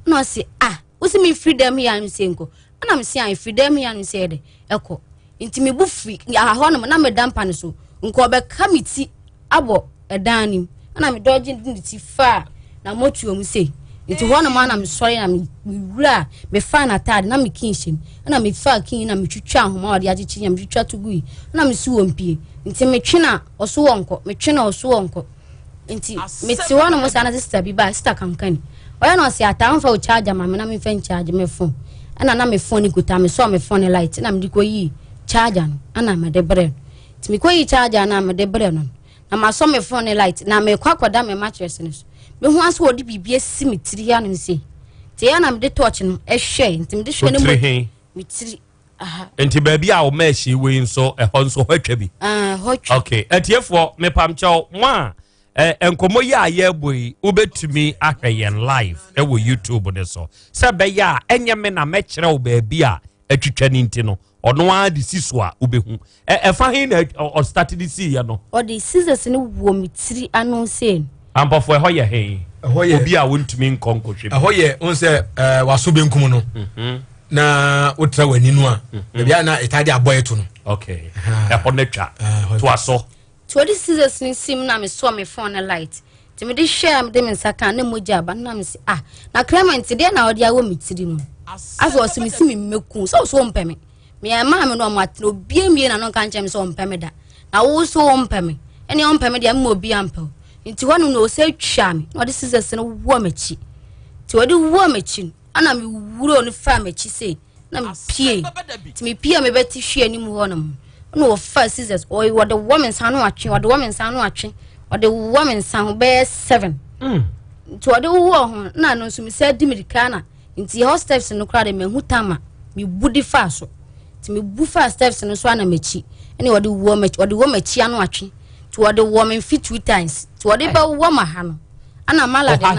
na ɔse ah wosi me firi dɛm hia no me sɛ nkɔ ɛna me se a firi dɛm hia no me sɛ yɛ dɛ ɛkɔ nti me bu firi ahɔ nom na meda mpa no so nka ɔbɛka me ti abɔ ɛdan no mu ɛna me dɔgye de ne ti faa na motuo mu sei nti hɔ nom ana mesɔre na mewura mefaa n'ataade na me kin hyɛ mu ɛna mefaa kin na metwitwa ahoma a ɔde akyekye na metwitwa to gui ɛna mesi wɔ mpie nti metwe na ɔso wɔ nkɔ metwe na ɔso wɔ nkɔ nti mete hɔ nom saa na sista bi baa sista kankani ɔyɛ na ɔse ataa mfa wo charger ma me na memfa nkyagye me phone ɛna na me phone kuta me sɔɔ me phone light na mede kɔyii charger no ɛna mede brɛ no nti mekɔyii charger no a mede brɛ no na masɔ me phone light na mekɔ akɔda me mattress no so mehu ase wɔde biribi asi me tiri anom sei nti ɛyɛ na mede torch no ɛhwɛ nti mede hwɛ no mu me tiri nti baabi a ɔma ahyi wei nso ɛhɔ nso hɔ atwa bi ah, hɔ twa ok atiefoɔ mepamkyɛw mo a eh, nkɔmmɔ yi a yɛrebɔ yi wobɛtumi ahwɛ yɛn live ɛwɔ youtube ne so sɛ ɛbɛyɛ a ɛnyɛ me na mɛkyerɛ wo baabi a atwitwa no nti no ɔno ara de si so a wobɛhu ɛfa he na ɔstate de siiɛ no ɔde scissors no wɔ me tiri ano sei no ampɔfoɔ ɛhɔ yɛ he ɛhɔ yɛ obi a wontumi nkɔ nkɔhwɛ bi ɛhɔ yɛ n sɛ ɛɛ waso benkum no mhm. na wotra w'ani no a mhm. baabi a na ɛtaa de abɔ ɛto no okay ɛhɔ no atwa toa so nti wɔde scissors no sim na mesɔɔ me phone no light nti mede hwɛ a mede me nsa ka na mogya aba na mese ah na Clement deɛ na ɔde awɔ me tiri mu afei ɔse mesi me mmɛku sɛ ɔso ɔmpɛ me meyɛ maa me no ɔmo atena obie mmie na no nka nkyɛn me sɛ ɔmpɛ me da na wo so ɔmpɛ me ɛne ɔmpɛ me deɛ mma obi ampɛ wo nti hɔ nom na ɔsɛ twa me na ɔde scissors no wɔ m'akyi nti ɔde wɔ m'akyi no ana mewuro no faa m'akyi sei na mepie nti mepie a mebɛte hwie anim hɔ nom na wɔfa scissors wɔde wɔ me nsa no atwe wɔde wɔ me nsa no atwe wɔde wɔ me nsa ho bɛyɛ seven mm. nti wɔde wowɔ ho na no nso mesɛ di mirika na nti hɔ steps no koraa de mahu tama mebu de faa so nti mebu faa steps no so ana m'akyi ɛne wɔde wɔ m'akyi wɔde wɔ m'akyi ano atwe nti wɔde wɔ me mfe two times nti wɔde bɛwɔ ma ha no ana mala de na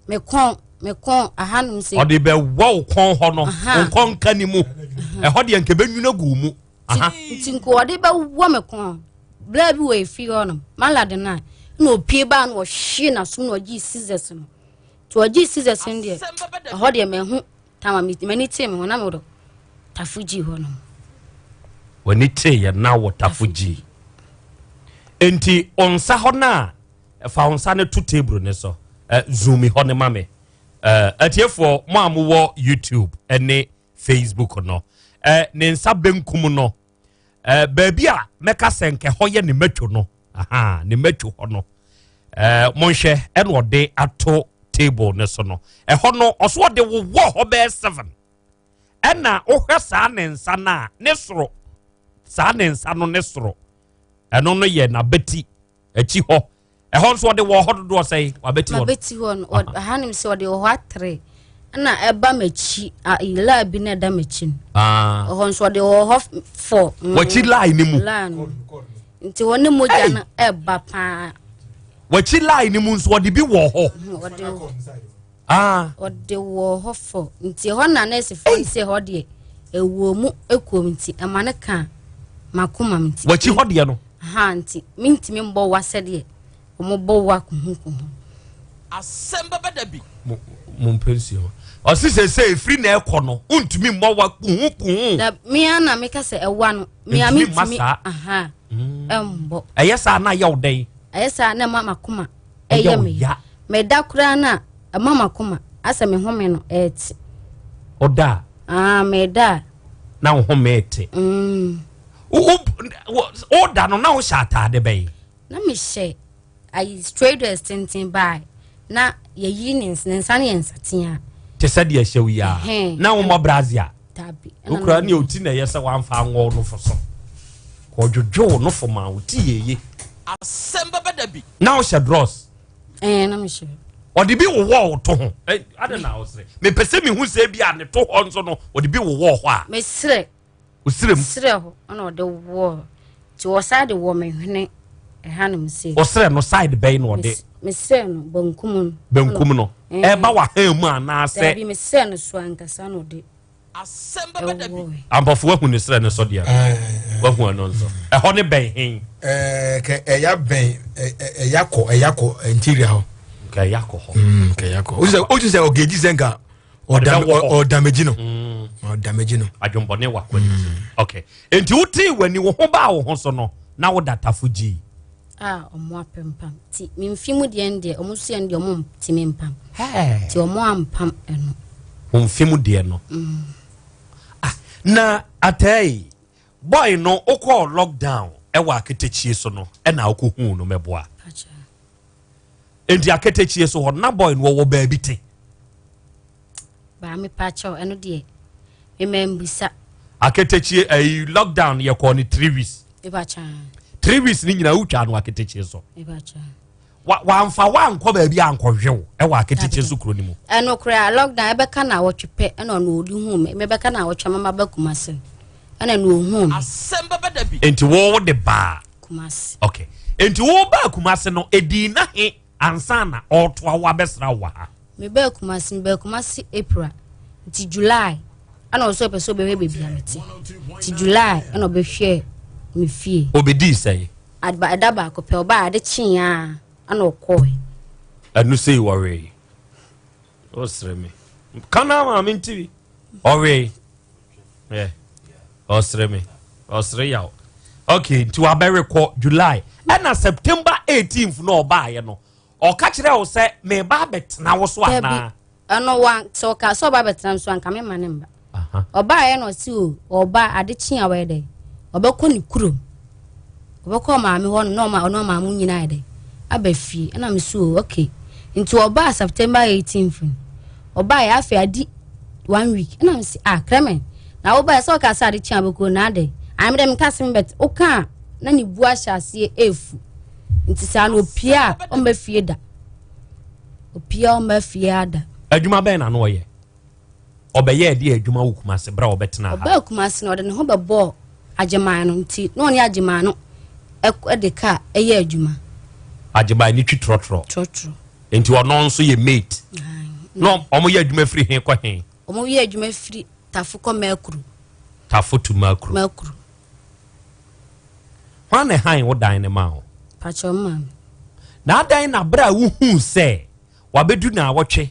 me kɔn me kɔn ahanom se. Ɔde bɛ wɔ wo kɔn hɔ no wo nkɔn nka ne mu ɛhɔ deɛ nka bɛnwuna gu mu. Nti nka ɔde bɛ wɔ me kɔn bla bi wɔ efi hɔ nom malade no a na opie baa na ɔhye n'asom na ɔgye scissors no nti ɔgye scissors no deɛ ɛhɔ deɛ mahu tama m'ani tee me ho na mewɔ tafo gyi hɔ nom. W'ani tee yɛ na wɔ tafo gyi nti ɔnsa hɔ no a Fa wo nsa no to table no so. Uh, zoom hɔ no ma me. Uh, atiefoɔ, mo a mowɔ YouTube ne Facebook no, uh, ne nsa benkum no, uh, baabi a mɛka sɛ nkɛ hɔ yɛ ne matwo no, aha, ne matwo hɔ no, uh, monhwɛ ɛna ɔde ato table no so no. Ɛhɔ no, ɔso ɔde wowɔ hɔ bɛyɛ seven. Ɛna wohwɛ saa ne nsa no a, ne soro, saa ne nsa no ne soro, ɛno no yɛ n'abati. akyi hɔ ɛhɔ nso ɔde wɔ hɔ dodoɔ sɛn wabɛti hɔ mabɛti hɔ no hanom sɛ ɔde wɔ hɔ atere ɛna ɛba m'akyi laa bi na ɛda m'akyi no ah. ɛhɔ nso ɔde wɔ hɔ fɔ mm, wakyi laa ne mu laa no nti hɔ ne mogya no ɛba paa wakyi laa ne mu nso ɔde bi wɔ hɔ ah. ɔde wɔ hɔ fɔ nti ɛhɔ na nɛɛsefoɔ no sɛ hɔ deɛ ɛwɔ mu ɛkuom nti ɛma no ka makoma m nti wakyi hɔ deɛ no Ha nti mentumi mbɔ wa sɛdeɛ wɔbɔ wa kuhukuhu. Asɛm bɛba da bi. Mo mo mpɛ nsuo. Ɔsi sese efiri na ɛkɔ no ntumi mmɔ wa kuhukuhu. Da mea na meka sɛ ɛwa no mea mentumi aha mm. ɛmbɔ. Ɛyɛ saa na ayɛ wo dɛn? Ɛyɛ saa na ɛma makoma ɛyɛ me ya. Meda koraa na ɛma makoma asɛ me home no ɛɛte. Ɔda a? Ah meda a. Na wo home ɛɛte. Mm. Woda no na wohyɛ ataade bɛyi? Na mehyɛ ayi straight dress tenten baa na yɛyi ne nsa ne yɛ nsatea. Te sɛ deɛ ɛhyɛ wo yi a na wommɔ brazia wokura ne ɔti na ɛyɛ sɛ woamfa anwɔ no fo so kɔdwodwo wo nofo ma wo ti yɛye. Asɛm bɛba da bi. Na wohyɛ drɔs? Ɛɛ, na mehyɛ. Ɔde bi wowɔ wo to ho? Ade na wosere, mepɛ sɛ mehu sɛ bi a ne to hɔ nso no ɔde bi wowɔ hɔ a. Mesrɛ. Osrɛ mu. Serɛ hɔ ɛna ɔde wɔ nti ɔsan de wɔ me hwene ɛhanom sei. Ɔsrɛ no side bɛyi na ɔde. Mesrɛ no bankum no. Bankum no ɛba wɔ han mu anaasɛ. Dabi mesrɛ no so ankasa na ɔde. Asɛm bɛba da bi. Ampɔfo wahu ne srɛ no so deɛ wahu ɛno nso ɛhɔ ne bɛn hen. Ɛɛ kɛ ɛya bɛn ɛya kɔ ɛya kɔ interior hɔ. Kɛ ɛya kɔ hɔ. Kɛ ɛya kɔ o ti sɛ o ti sɛ ɔgɛji sɛ nka. Ɔdamagyi no ɔdamagyi no. Adwembɔne wɔ akɔ ne ti. Ok, nti wotee w'ani wo ho baa wo ho so no na woda tafo gyii. A ɔmo apempam ti me mfi mu deɛ deɛ ɔmo so yɛn deɛ ɔmo ntumi mpam ti ɔmo ampam ɛno. Wo mfi mu deɛ no. Ah, na atɛɛ boy no wokɔɔ lockdown ɛwɔ aketekyie so no ɛna wokɔhuu no mɛboa. Nti aketekyie so hɔ na boy no wɔwɔ baabi te. Baa me pa kyɛw ɛno deɛ mema mbisa. Aketekyie ɛyi lockdown yɛ kɔɔ ne 3 weeks. 3 weeks ni nyinaa wotwa no aketekyie so. Wa wamfa wankɔ baabi ankɔhwɛ wo ɛwɔ aketekyie so kuro no mu. Ɛno koraa lockdown ɛbɛka na awɔtwe pɛ ɛna ɔno ɔde hu me mebɛka na awɔtwe mama ba Kumase ɛna no ɔhu me. Asɛm bɛba da bi. Nti wo de baa. Kumase. Okay. Nti wo baa Kumase no edii na he ansa na ɔretoa wo abɛsra wo wɔ ha? Mebaa Kumase, mebaa Kumase April nti July ɛna ɔsɛ ɔpɛ sɛ ɔbɛhwɛ baabi a mete nti July ɛna ɔbɛhwɛ me fie. Obedii sɛe? Adba ɛda baako pɛ ɔbaa ade kyee a ɛna ɔkɔe. Ɛno sei wɔwee. Ɔsrɛ me. Ka na maame nti bi. Ɔwee. Yeah. Ɔsrɛ me. Ɔsrɛ yaw. Okay, nti wabɛwe kɔ July. Ɛna September 18th na ɔbaeɛ no. Ɔka kyerɛ wo sɛ meba abɛtena wo so anaa? Ɛno wa sɛ ɔka sɛ ɔba abɛtena so anka mema ne mba. Ɔbaeɛ na ɔse o ɔba ade kye a wɔyɛ dɛ ɔbɛkɔ ne kurom. Ɔbɛkɔ ɔmaame hɔ no na ɔma ɔne ɔmaame nyinaa yɛ dɛ aba fie. Ɛna me so o okay. Nti ɔbaa September 18th no ɔbaeɛ afei adi one week ɛna me se ah Clement na wobaeɛ sɛ ɔka sɛ ade kye a bɛkɔ na adɛ ayɛ me dɛ meka se me bɛt woka a na ne bu ahyɛ aseɛ ɛɛfu nti saa no opie a ɔmba fie da opie a ɔmba fie ada. Adwuma bɛn na no ɔyɛ? Ɔbɛyɛ ɛde adwuma wɔ Kumase berɛ a ɔbɛtena ha? Ɔbaa Kumase no ɔde ne ho bɛbɔɔ Agyeman no nti na ɔne Agyeman no ɛde kaa ɛyɛ adwuma. Agyeman ne twi trɔtrɔ. Trɔtrɔ. Nti ɔno nso yɛ mate. Na ɔmo yɛ adwuma firi he kɔ he? Ɔmo yɛ adwuma firi Tafo kɔ Makuru. Tafo to Makuru. Makuru. Hwan na ɛhan wo dan no maa wo? Pakyɛ maame. Na adan na berɛ a wohuu sɛ wabedu naawɔtwe,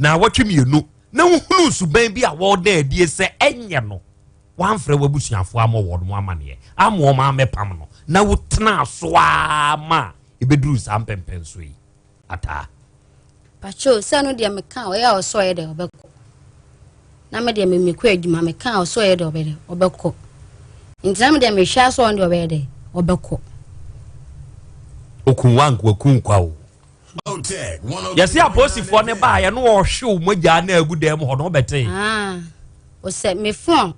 naawɔtwe mmienu, na wohunuu suban bi a wɔreda adie sɛ ɛnyɛ no, woamfrɛ w'abusuafoɔ ammɔ wɔn amaneɛ, amma wɔn ammɛpam no, na wotenaa so ara ma ɛbɛduruu saa mpɛmpɛnsoɔ yi? Ataa. Pacho, sɛ no deɛ meka a ɔyɛ a ɔsɛ ɔyɛ dɛ ɔbɛkɔ. Na me deɛ mekɔ adwuma meka a ɔsɛ ɔyɛ dɛ ɔbɛyɛ dɛ ɔbɛkɔ. Nti na me deɛ mehwɛ asɛ ɔno deɛ ɔbɛyɛ dɛ ɔbɛkɔ. Okun wa nka wakun kwa o. Yɛsi apolisifoɔ ne baa yɛ no ɔhwew mogya na agu dan mu hɔ no ɔbɛtee. Ah, ɔsɛ me phone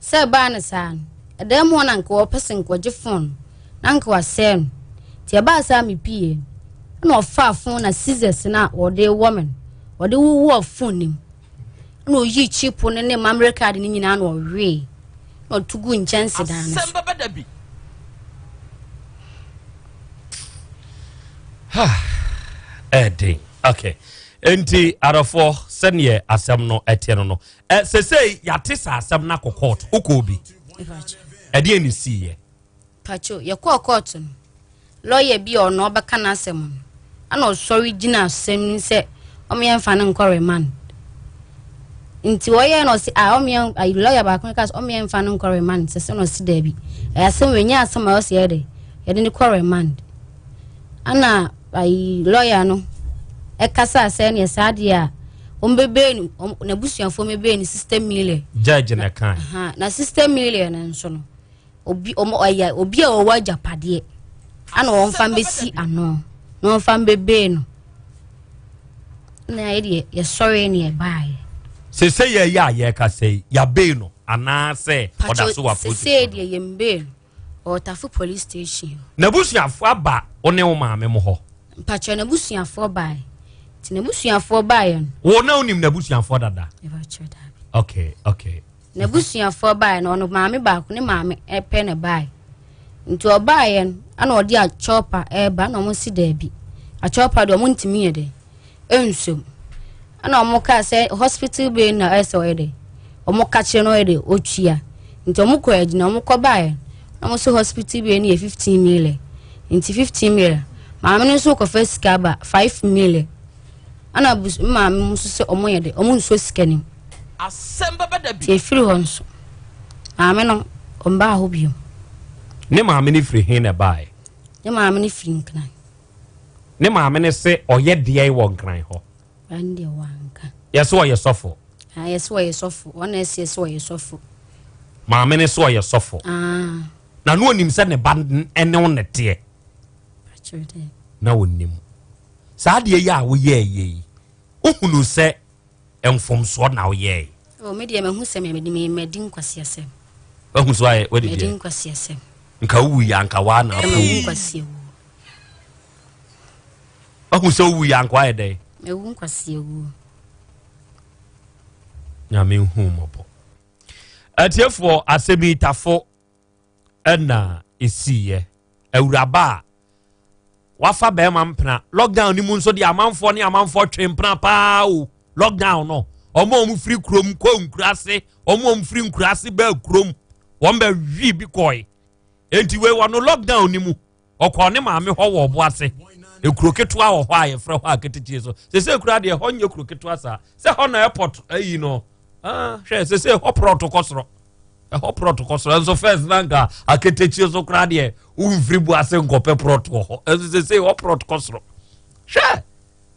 Sɛ ɛbaa no saa no, ɛdan mu hɔ na nka wɔpɛ sɛ nka ɔgye fon no, na nka wasɛe no. Nti ɛbaa saa mepie no, ɛna ɔfaa fon na scissors no a wɔde wɔ me no, ɔde wowɔɔ fon no mu. Ɛna ɔyii chip no ne memory card no nyinaa na ɔwee, na ɔto guu nkyɛnsedan no so. Asɛm bɛba da bi. Ɛden. Okay. Enti adɔfoɔ sɛdeɛ asɛm no ɛteɛ no no Ɛ sesei yɛate sɛ asɛm no akɔ court wokɔɔ bi ɛdeɛ ne siiɛ? Pacho yɛkɔɔ court no lawyer bi a ɔno ɔbɛka n'asɛm no ɛna ɔsɔre gyina asɛm no sɛ ɔmo yɛn fa no nkɔ remand nti ɔyɛ na ɔsi a ɔmo yɛn ayi lawyer baako no ka sɛ ɔmo yɛn fa no nkɔ remand sɛ sɛ na ɔsi daabi ɛyɛ asɛm wɔ nyɛ asɛm a ɔsi yɛ de yɛde no kɔ remand Ɛna ayi lɔya no ɛkasaa sɛ ɛneɛ saa deɛ a wɔn bɛbɛɛ no wɔn n'abusuafoɔ bɛbɛɛ no sister million. Judge na kan. Na sister million no nso no. Obi ɔmo ɔyɛ obi a ɔwɔ agyapadeɛ ana wɔmfa mbɛsi ano na wɔmfa mbɛbee no na yɛ deɛ yɛsɔre ne yɛbaeɛ. Sese yɛ yɛ a yɛkasa yi yɛabee no anaasɛ ɔda so wɔ apolisi? Sese deɛ yɛmbee no, ɔwɔ Tafo police station. N'abusuafoɔ aba wo ne wo maame mo hɔ? Mpakyɛ n'abusuafoɔ baeɛ nti n'abusuafoɔ baeɛ no. Wo na wonim n'abusuafoɔ dada? Mpakyɛ daabi. Okay. N'abusuafoɔ baeɛ no, ɔno maame baako ne maame pɛ na ɛbaeɛ. Nti ɔbaeɛ no, ɛna ɔde akyɔpa ɛreba, ɛna wɔn si daabi. Akyɔpa deɛ wɔn ntumi yɛ dɛ, ɛnsom. Ɛna wɔn kaa sɛ hospital bill na ɛsɛ sɛ ɔyɛ dɛ, wɔn ka kyerɛ no ɔyɛ dɛ, ɔtua. Nti wɔn kɔ agyina, wɔn kɔ baeɛ no, na wɔn sɛ hospital bill no yɛ 15 million. Nti 15 million, maame no nso kɔfa sika aba 5 million. Ɛna abus maame mu nso sɛ wɔn yɛ dɛ, wɔn nsuo sika nim. Asɛm bɛba da bi. Nti ɛfiri hɔ nso, maame no, ɔmbaa hɔ bio. Ne maame no firi he na ɛbaeɛ? Ne maame no firi Nkran. Ne maame no se ɔyɛ deɛn wɔ Nkran hɔ? Ɛno deɛ wanka. Yɛse ɔyɛ sɔfo? Ah, yɛse ɔyɛ sɔfo. Ɔno na ɛse yɛse ɔyɛ sɔfo. Maame no se ɔyɛ sɔfo. Ah. Na no onim sɛ ne ba ne wo na ɛteɛ? Akyerɛ dɛ. Na onim. Saa adeɛ yi a woyɛɛyɛ yi, wohunu sɛ mfomsoɔ na woyɛe? Oh, me deɛ mahu sɛ mede me madi nkwaseasɛm. Wahu so ayɛ wadi Madi deɛ? nkwaseasɛm. Nka wowu yɛ anka waa na Mawu apo. nkwaseawu. Wahu sɛ wowu yɛ anka wayɛ dɛn? Mawu nkwaseawu. Nyame nhu mmɔbɔ. Atiefoɔ asɛm yi tafo ɛna ɛsiiɛ. Awuraba a wafa bɛrima mpena lockdown no mu nso deɛ amanfoɔ ne amanfoɔ twe mpena paa o lockdown no wɔn a wɔn firi kurom kɔ nkuraase wɔn a wɔn firi nkuraase bɛɛ kurom wɔn bɛ wi bi kɔɛ enti wei wɔ no lockdown no mu ɔkɔɔ ne maame hɔ wɔ ɔbo ase ekuro ketewa wɔ hɔ a yɛfrɛ hɔ a ketekye so sese kura deɛ hɔ nyɛ kuro ketewa saa sɛ hɔ na airport ayi no ah hwɛ sese hɔ prɔto kɔ soro. Ɛhɔ prɔt kɔ soro nso first na nka aketekyie so koraa deɛ womfiri bu ase nkɔpɛ prɔt wɔ hɔ ɛnso sese hɔ prɔt kɔ soro hwɛ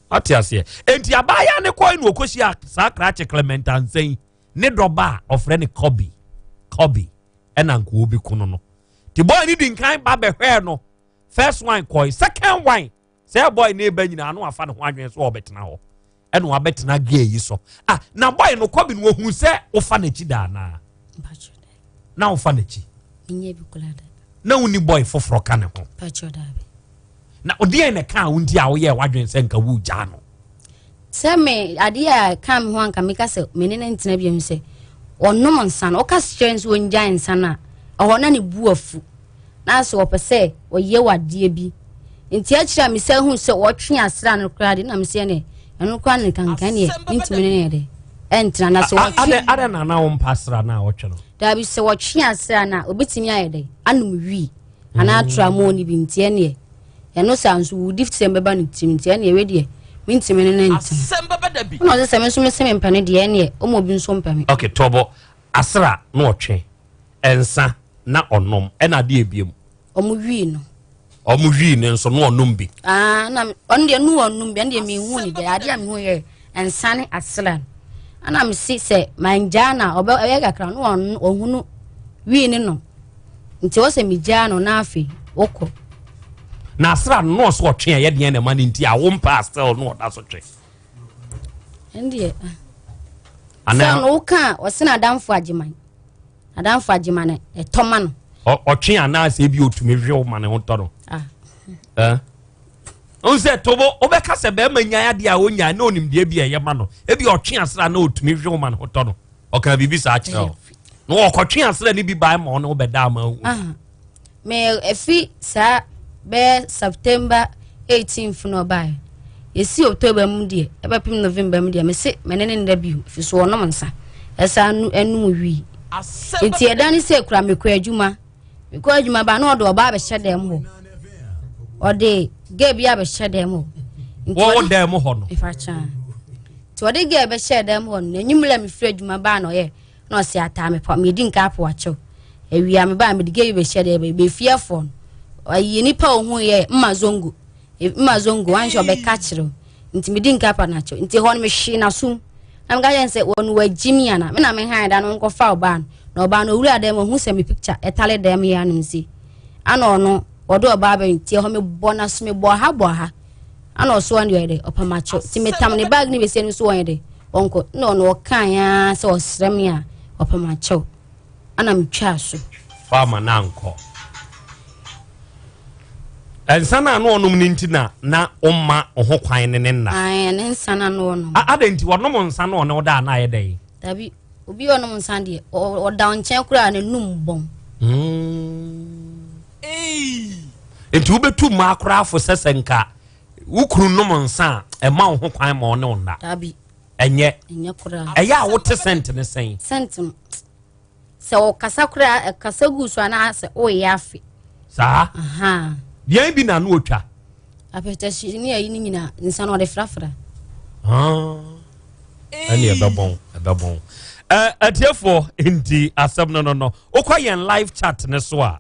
wate aseɛ enti abaayewa ne kɔe na ɔkɔhyia saa krakye Clement Ansɛn ne dɔba a ɔfrɛ ne Kobe Kobe ɛna nka obi kono no nti bɔɔ ne di nkan ba bɛhwɛɛ no first one kɔe second one Sɛ boy no reba nyinaa na wafa ne ho adwene so ɔbɛtena hɔ ɛna wabɛtena gay yi so ah na boy no kɔbi no ohun sɛ wofa n'akyi da anaa na wofa n'akyi na wonni boy foforɔ ka ne ho na ɔdeɛn na ɛka a wo nti a woyɛɛ w'adwene sɛ nka wogyaa no Sɛ me adeɛ a ɛka me ho anka meka sɛ me ne no ntena biom sɛ ɔnom nsa no ɔka kyerɛ nso ɔngyae nsa no a ɛhɔ na ne bu afu na sɛ ɔpɛ sɛ ɔyɛ wadeɛ bi nti akyire a mesɛ hu sɛ ɔtwe asra no koraa de na mesɛ ne ɛno koraa ne kankan neɛ mentumi ne ne de ɛntena na sɛ ɔtwe adɛ na na wo mpa asra no a ɔtwe no daabi sɛ ɔtwe asra no a obɛtumi ayɛ dɛ anom wii anaa atra mu ne bi nti ɛneɛ Ɛno saa nso wo giftsɛm bɛba ne tirim nti ɛneɛ wei deɛ mentumi ne no ntena. Ɛna ɔse sɛ me nso mese mempɛ no deɛ ɛneɛ ɔma obi nso mpɛ me. Ok tɔbɔ asra na ɔtwe nsa na ɔnom ɛna adeɛ ebiem. Ɔmo wii no. Ɔmo wii no nso na ɔnom bi. Ah na ɔno deɛ no ɔnom bi ɛno deɛ menhu ne deɛ adeɛ a mehu yɛ nsa ne asra no. Ɛna mese sɛ mangyaa no a ɔbɛ ɛyɛ kakra no ɔhunu wii ne nom. Nti ɔsɛ megyaa no na afei wokɔ. Na asra no na ɔso ɔtwe a ɛyɛ deɛn na ɛma no nti a wo mpa still na ɔda so twe. Ɛndeɛ ah. Sɛ no woka a ɔse na adamfo agyeman adamfo agyeman ɛtɔ ma no. Ɔtwe anaasɛ ebi otumi hwew ma ne ho tɔ no. Ah. Eh? N sɛ tobo wobɛka sɛ bɛrima nyae adeɛ a ɔnyae na ɔnim deɛ bi a ɛyɛ ma no ebi ɔtwe asra na ɔtumi hwew ma ne ho tɔ no. Ɔka biribi saa kyerɛ wo. Na ɔkɔtwe asra no bi bae ma ɔne wobɛda ama wo. Me efi saa bɛyɛ September 18th na ɔbaeɛ. Yɛsi October mu deɛ ɛbɛpem November mu deɛ mese me ne ne nda bio fi so ɔnom nsa ɛsa nu ɛnum wii. Nti ɛda ne sɛ kura mekɔ adwuma mekɔ adwuma ba na ɔde ɔba abɛhyɛ dɛm hɔ ɔde gay bi abɛhyɛ dɛm hɔ. Wɔwɔ dɛm hɔ no. Efa kyan. Nti ɔde gay bɛhyɛ dɛm hɔ no n'enyim la mefiri adwuma baa na ɔyɛ na ɔse ataa me pa medi nka apo akyɛw awia me baa mede gay bɛhyɛ dɛ bɛ bɛfiafoɔ no ayi nipa ohun yɛ mma zongo e, mma zongo wanhyɛ ɔbɛka kyerɛw nti medi nka apa no akyɛw nti hɔ no mehwee n'asom na meka kyerɛ sɛ wɔn wagyi mi ana me na me han da no nkɔfa ɔbaa no Na ɔbaa no owura dɛm ɔhu sɛ me picture ɛtale dɛm yɛ anom si. Ana ɔno ɔde ɔbaa bɛn nti ɛhɔ mebɔ n'aso mebɔ ha bɔ ha. Ana ɔso ɔno deɛ ɔyɛ dɛ ɔpam akyɛw. Nti metam ne bag ne bɛsi anim so ɔyɛ dɛ ɔnkɔ. Na ɔno ɔkaa ya sɛ ɔsrɛ me a ɔpam akyɛw. Ana metwaa so. Farmer na ankɔ. Nsa no a na ɔnom no nti na na ɔmma ho kwan ne ne nna. Ae, ne nsa no na ɔnom. Adɛn nti ɔnom nsa na ɔne ɔda a na ayɛ dɛn? Dabi, obi a ɔnom nsa deɛ, ɔda nkyɛn koraa n'anum bɔn. Nti wobɛtu mmaa koraa fo sɛ sɛ nka wo kunu nom nsa a ɛma wo ho kwan ma ɔne wo nna? Dabi. Ɛnyɛ. Ɛnyɛ koraa. Ɛyɛ a wote sɛnt ne sɛn? Sɛnt no. Sɛ ɔkasa koraa ɛkasa gu so anaasɛ ɔreyɛ afe. Saa. Deɛn bi na ano otwa. Apɛtɛhye ne ayi ne nyinaa nsa na ɔde frafra. Ɛne ɛbɛbɔn ɛbɛbɔn. Atiefoɔ nti asɛm no no no wokɔ yɛn live chat ne so a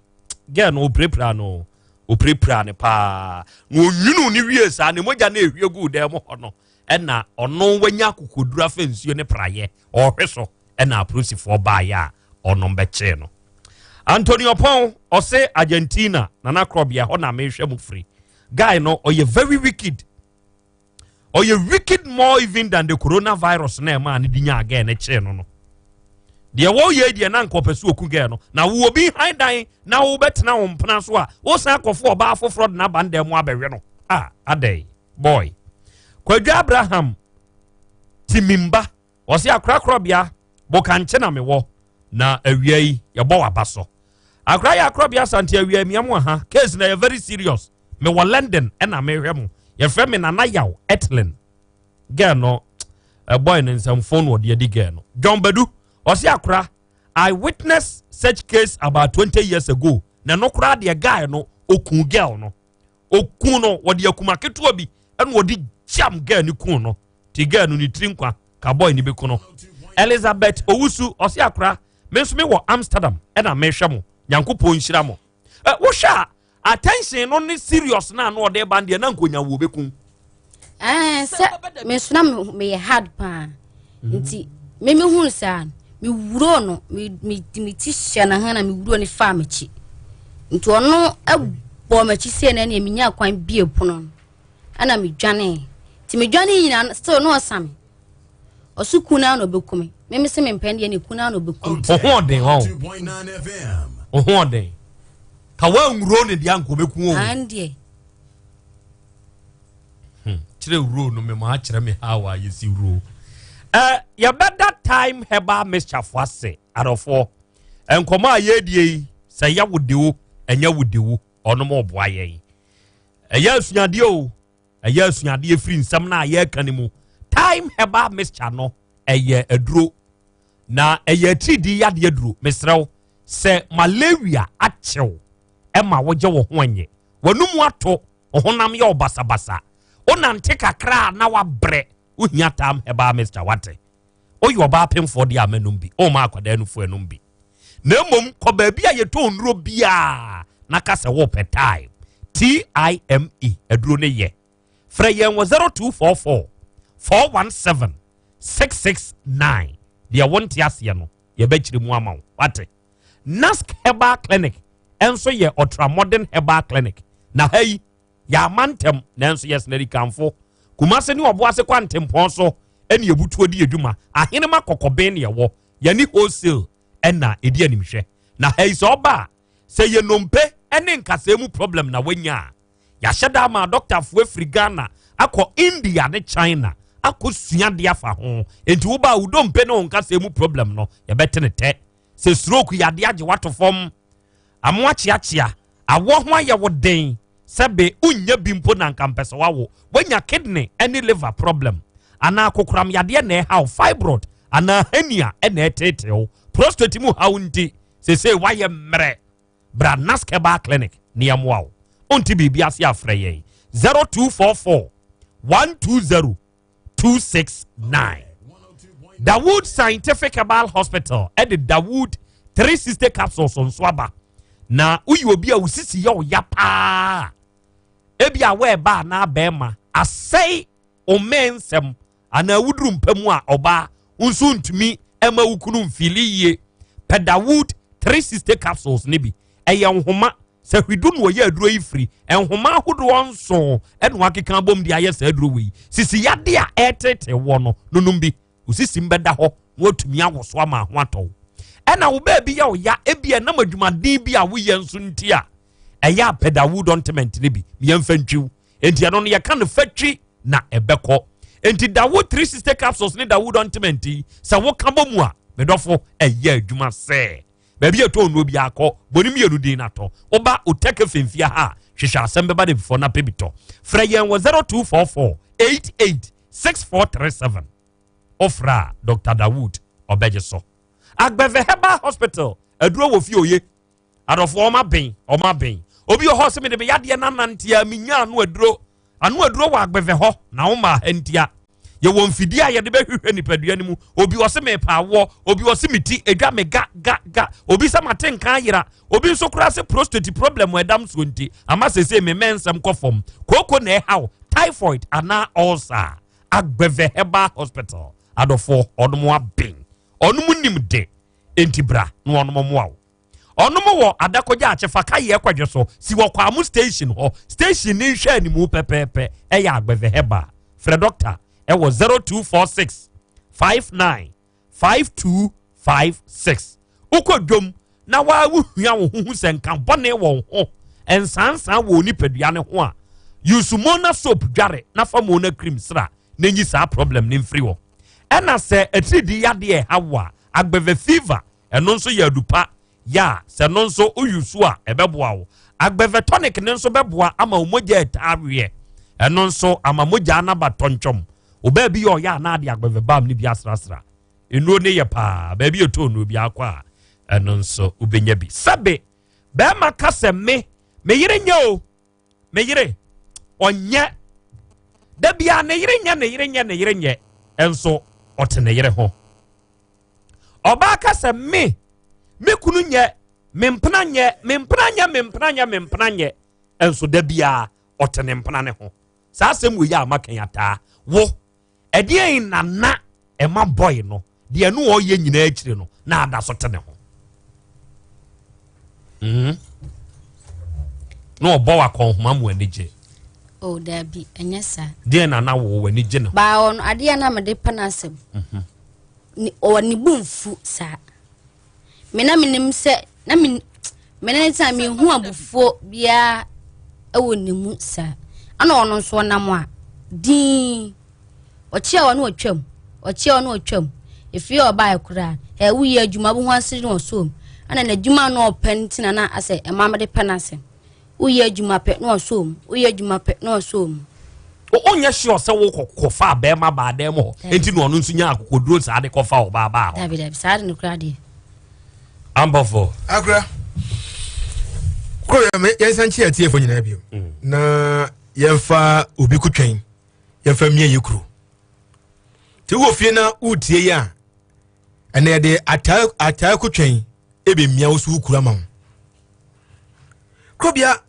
girl no opirapira no opirapira ne paa na onwunu ne wie saa ne mogya na ehwie gu dan mu hɔ no ɛna ɔno wanya akokoduru afɛ nsuo ne praeɛ ɔhwe so. Ɛna apolisifoɔ baeɛ a ɔnom bɛkyee no. Antonio Pɔn ɔse Argentina nana korɔbea hɔ na mehwɛ mo firi. Guy no ɔyɛ very wicked. Ɔyɛ wicked more even than the coronavirus na ɛmaa ne de nyaa girl no kyee no no. Deɛ wɔyɛ deɛ na nka ɔpɛ so oku girl no. Na wo obi han dan na wobɛtena wo mpena so a wosan akɔfo ɔbaa foforɔ de n'aba ndan mu abɛhwɛ no. Ah, adɛn boy. Kwadwo Abraham Timimba Ɔse akorakorabea bokankye na mewɔ na awia yi yɛbɔ waba so. Akora yɛ akorabea asante awia mia mo aha case na yɛ very serious. Mewɔ London ɛna mehwɛ mo. Yɛfrɛ me Nana Yaw Etlin. Girl no boy no nsɛm phone wɔde adi girl no. John Badu ɔse akora I witnessed such case about 20 years ago. Na no koraa deɛ guy no okun girl no. Okun no wɔde akuma ketewa bi ɛna wɔde jam girl no kun no. Ti girl no ne tiri nkwa ka boy ne bɛku no. Elizabeth Owusu ɔse akora me nso me wɔ Amsterdam ɛna mehwɛ mo. Nyankopɔn nhyira mo. Ɛ wohwɛ a attention no ne serious na ano ɔde ba deɛ na nkonya wo bɛku. Ɛɛ sɛ me nso na meyɛ hard paa nti me me hunu saa no me wuro no me me me ti hyɛ ne ho na me wuro ne faa m'akyi nti ɔno ɛbɔ m'akyi sei na ɛna menya kwan bie pono no. Ɛna me dwanee. Nti me dwanee nyinaa no still na ɔsa me. Ɔso kun naa na ɔbɛku me. Me me se me mpɛn deɛ ne kun naa na ɔbɛku me. Wo ho ɔden hɔ. Wo ho ɔden. Ka wanwuro ne deɛ anka ɔbɛku o. An deɛ. Kyerɛ wuro no me ma akyerɛ me how a yɛsi wuro. Eh, yɛbɛda time herbal mixture fo ase adɔfoɔ. Nkɔmɔ a yɛredie yi sɛ ɛyɛ wo de o ɛnyɛ wo de o ɔnom ɔboa yɛn. Ɛyɛ asuadeɛ o, ɛyɛ asuadeɛ firi nsɛm no a yɛreka no mu. Time herbal mixture no ɛyɛ aduro na ɛyɛ atiridii yadeɛ aduro. Mesrɛ wo sɛ malaria akyew ɛma wogye wo ho ɛnyɛ w'anum ato, wo honam yɛ wo basabasa, wonante kakra a na wabrɛ, wohia time herbal mixture wate. Woyɛ ɔbaa pemfoɔ deɛ a mɛnom bi, woma akwadaa nufoɔ ɛnom bi. Na mmom kɔ baabi a yɛtɔn nnuro biara na ka sɛ wopɛ time time aduro no yɛ. Frɛ yɛn wɔ 0244 417 669. Deɛ wonte aseɛ no yɛbɛkyerɛ mu ama wo wate. Nask Herbal Clinic nso yɛ ultra modern herbal clinic. Na ha yi yɛama ntɛm nanso yɛ senarikanfo. Kumase ne Ɔboase kwantempɔn so ɛne ebutuo di adwuma. Ahenema kɔkɔben ne ɛwɔ. Yɛne wholesale ɛna ɛdi animhwɛ. Na ha yi sɛ ɔba a, sɛ yɛ nnompe ɛne nkasɛɛ mu problem na wanya a, yɛahyɛ da ama adɔktafoɔ afiri Ghana akɔ India ne China akɔ sua de afa ho. Enti woba a wo dompe ne wo nkasɛɛ mu problem no, yɛbɛte ne tɛ. Sɛ stroke yadeɛ agye wato fam, amoakyeakyea, awɔ ho ayɛ wo den, sɛbe wonnya bi mpo na anka mpɛ sɛ wawo, woanya kidney ne liver problem, anaa kokoram yadeɛ na ɛhaw, fibroid anaa hernia na ɛteetee wo, prostate mu haw nti sesei woayɛ mmerɛ, bra Nask Herbal Clinic na yɛmmoa wo. Wonte biribi ase a frɛ yɛn 0244 120 269. Dawood Scientific Herbal Hospital ɛde Dawood 360 capsules nso aba. Na woyɛ obi a wo sisi yɛ ɔya paa. Ebi a wɔɛba anaa bɛrima asɛe ɔmɛ nsɛm anaa woduru mpa mu a ɔbaa nso ntumi ɛma wo kunu mfili yie. Pɛ Dawood 360 capsules no bi. Ɛyɛ nhoma. Sɛ hwidu na wɔyɛ aduro yi firi, nhoma ahodoɔ nson ɛna wɔakeka abom de ayɛ saa aduro wei. Sisi yadeɛ a ɛretete wɔ no, nonom bi. Wo sisim bɛda hɔ na watumi awoso ama ho atɔ wo. Ɛna wo baabi yɛ wo ya, ebi ɛnam adwumaden bi a woyɛ nso nti a, ɛyɛ a pɛ Dawood ointment no bi, yɛmfa ntwiw. Enti ɛno no yɛka no fatwi na ɛbɛkɔ. Enti Dawood 360 capsules ne Dawood ointment yi, sɛ woka bɔ mu a, medɔfo, ɛyɛ adwuma sɛ. Baabi a ɛtɔ nnuro bi akɔ, bɔ ne mmienu din na tɔ. Woba Oteke Femfia ha a, hwehwɛ asɛm bɛba de na pɛ bi tɔ. Frɛ yɛn wɔ 0244 88 6437. Wofrɛ a, Dr. Dawood ɔbɛgye so. Agbɛvɛ Herbal Hospital, aduro wɔ fie oye. Adɔfoɔ ɔma ben, ɔma ben. Obi wɔ hɔ sɛ mede me yadeɛ no anante a menya ano aduro. Ano aduro wɔ agbɛvɛ hɔ na woma ha ntia. Yɛwɔ mfidie a yɛde bɛhwehwɛ nipadua no mu. Obi wɔ se mepa awoɔ, obi wɔ se me ti edwa me ga ga ga. Obi sɛ mate nka ayera. Obi nso koraa sɛ prostate problem ɛdam soɔ nti ama sese me mɛnsɛm kɔ fam. Kooko na ɛhaw, typhoid anaa ulcer. Agbɛvɛ Herbal Hospital adɔfoɔ ɔnom aben. Ɔnom nim de, enti bra na ɔnom mmoa wo. Ɔnom wɔ Adakɔgya Akyefa Kayeɛ Kwadwo so, si wɔ Kwamo station hɔ. Station ne nhwɛ animu pɛpɛɛpɛ ɛyɛ Agbɛvɛ Herbal. Frɛ dɔkta ɛwɔ 0246 59 5256. Wokɔ dwom na waa wohua wo ho hu sɛ nka bɔne wɔ wo ho, nsansan wɔ nipadua ne ho a, use Mona soap dware na fa Mona cream sra na nyi saa problem ne mfiri hɔ. Ɛna sɛ atiridii yadeɛ ɛha wo a, Agbɛvɛ fever ɛno nso yɛ adupa yɛ a sɛ no nso woyi so a ɛbɛboa wo. Agbɛvɛ tonic ne nso bɛboa ama wo mogya ɛtaa weɛ, ɛno nso ama mogya no aba tɔntwɔm. Wo baabi yɛ ɔyɛ a na ade agbɛvɛ balm no bi asrasra. Nnuro no yɛ paa, baabi ɛtɔ nnuro bi akɔ a ɛno nso wobɛnya bi. Sɛbe bɛrima ka sɛ me me yere nyɛ o, me yere ɔnyɛ da bia ne yere nyɛ ne yere nyɛ ne yere nyɛ, ɛnso ɔte ne yere ho. Ɔbaa ka sɛ me me kunu nyɛ me mpena nyɛ me mpena nyɛ me mpena nyɛ me mpena nyɛ, ɛnso da bia ɔte ne mpena ne ho. Saa asɛm wɔ yi a maka yi ataa wo ɛdeɛn na na ɛma bɔe no deɛ no ɔyɛ nyinaa akyire no na ada so te ne ho. Na ɔbɔ wakɔnhoma mu ani gye. Oh, dabi, ɛnyɛ saa. Deɛ na na wɔ w'ani gye ne ho. Baa ɔno adeɛ na mede pɛ n'asɛm. Ɔwɔ ne bu mfu saa. Me na menim sɛ na me me ne sɛ mehu abufuo biara wɔ ne mu saa. Ɛna ɔno nso ɔnam a dinn. Ɔkyea ɔno ɔtwam, ɔkyea ɔno ɔtwam. Efie a ɔbaeɛ koraa, ɛ woyɛ adwuma wohu asere na ɔsɔ mu. Ɛna n'adwuma na ɔpɛ nti na na asɛ ɛma mede pɛ n'asɛm. Woyɛ adwuma pɛ na ɔsɔ mu, woyɛ adwuma pɛ na ɔsɔ mu. Wonyɛ sure sɛ wokɔfa bɛrima baa dan mu hɔ nti na ɔno nso nya akokoduro saa de kɔfa ɔbaa baa hɔ. Dabi dabi saa de no koraa deɛ. Ambɔfo. Akora kuro yɛ yɛnsa nkye atiefo nyinaa bio na yɛmfa obi kotwɛn yɛmfa mmea yɛ kuro nti wowɔ fie na wotie yi a ɛnna yɛde ataa ataa kotwɛn ɛbɛmia wo so wo kuro ama wo kurobea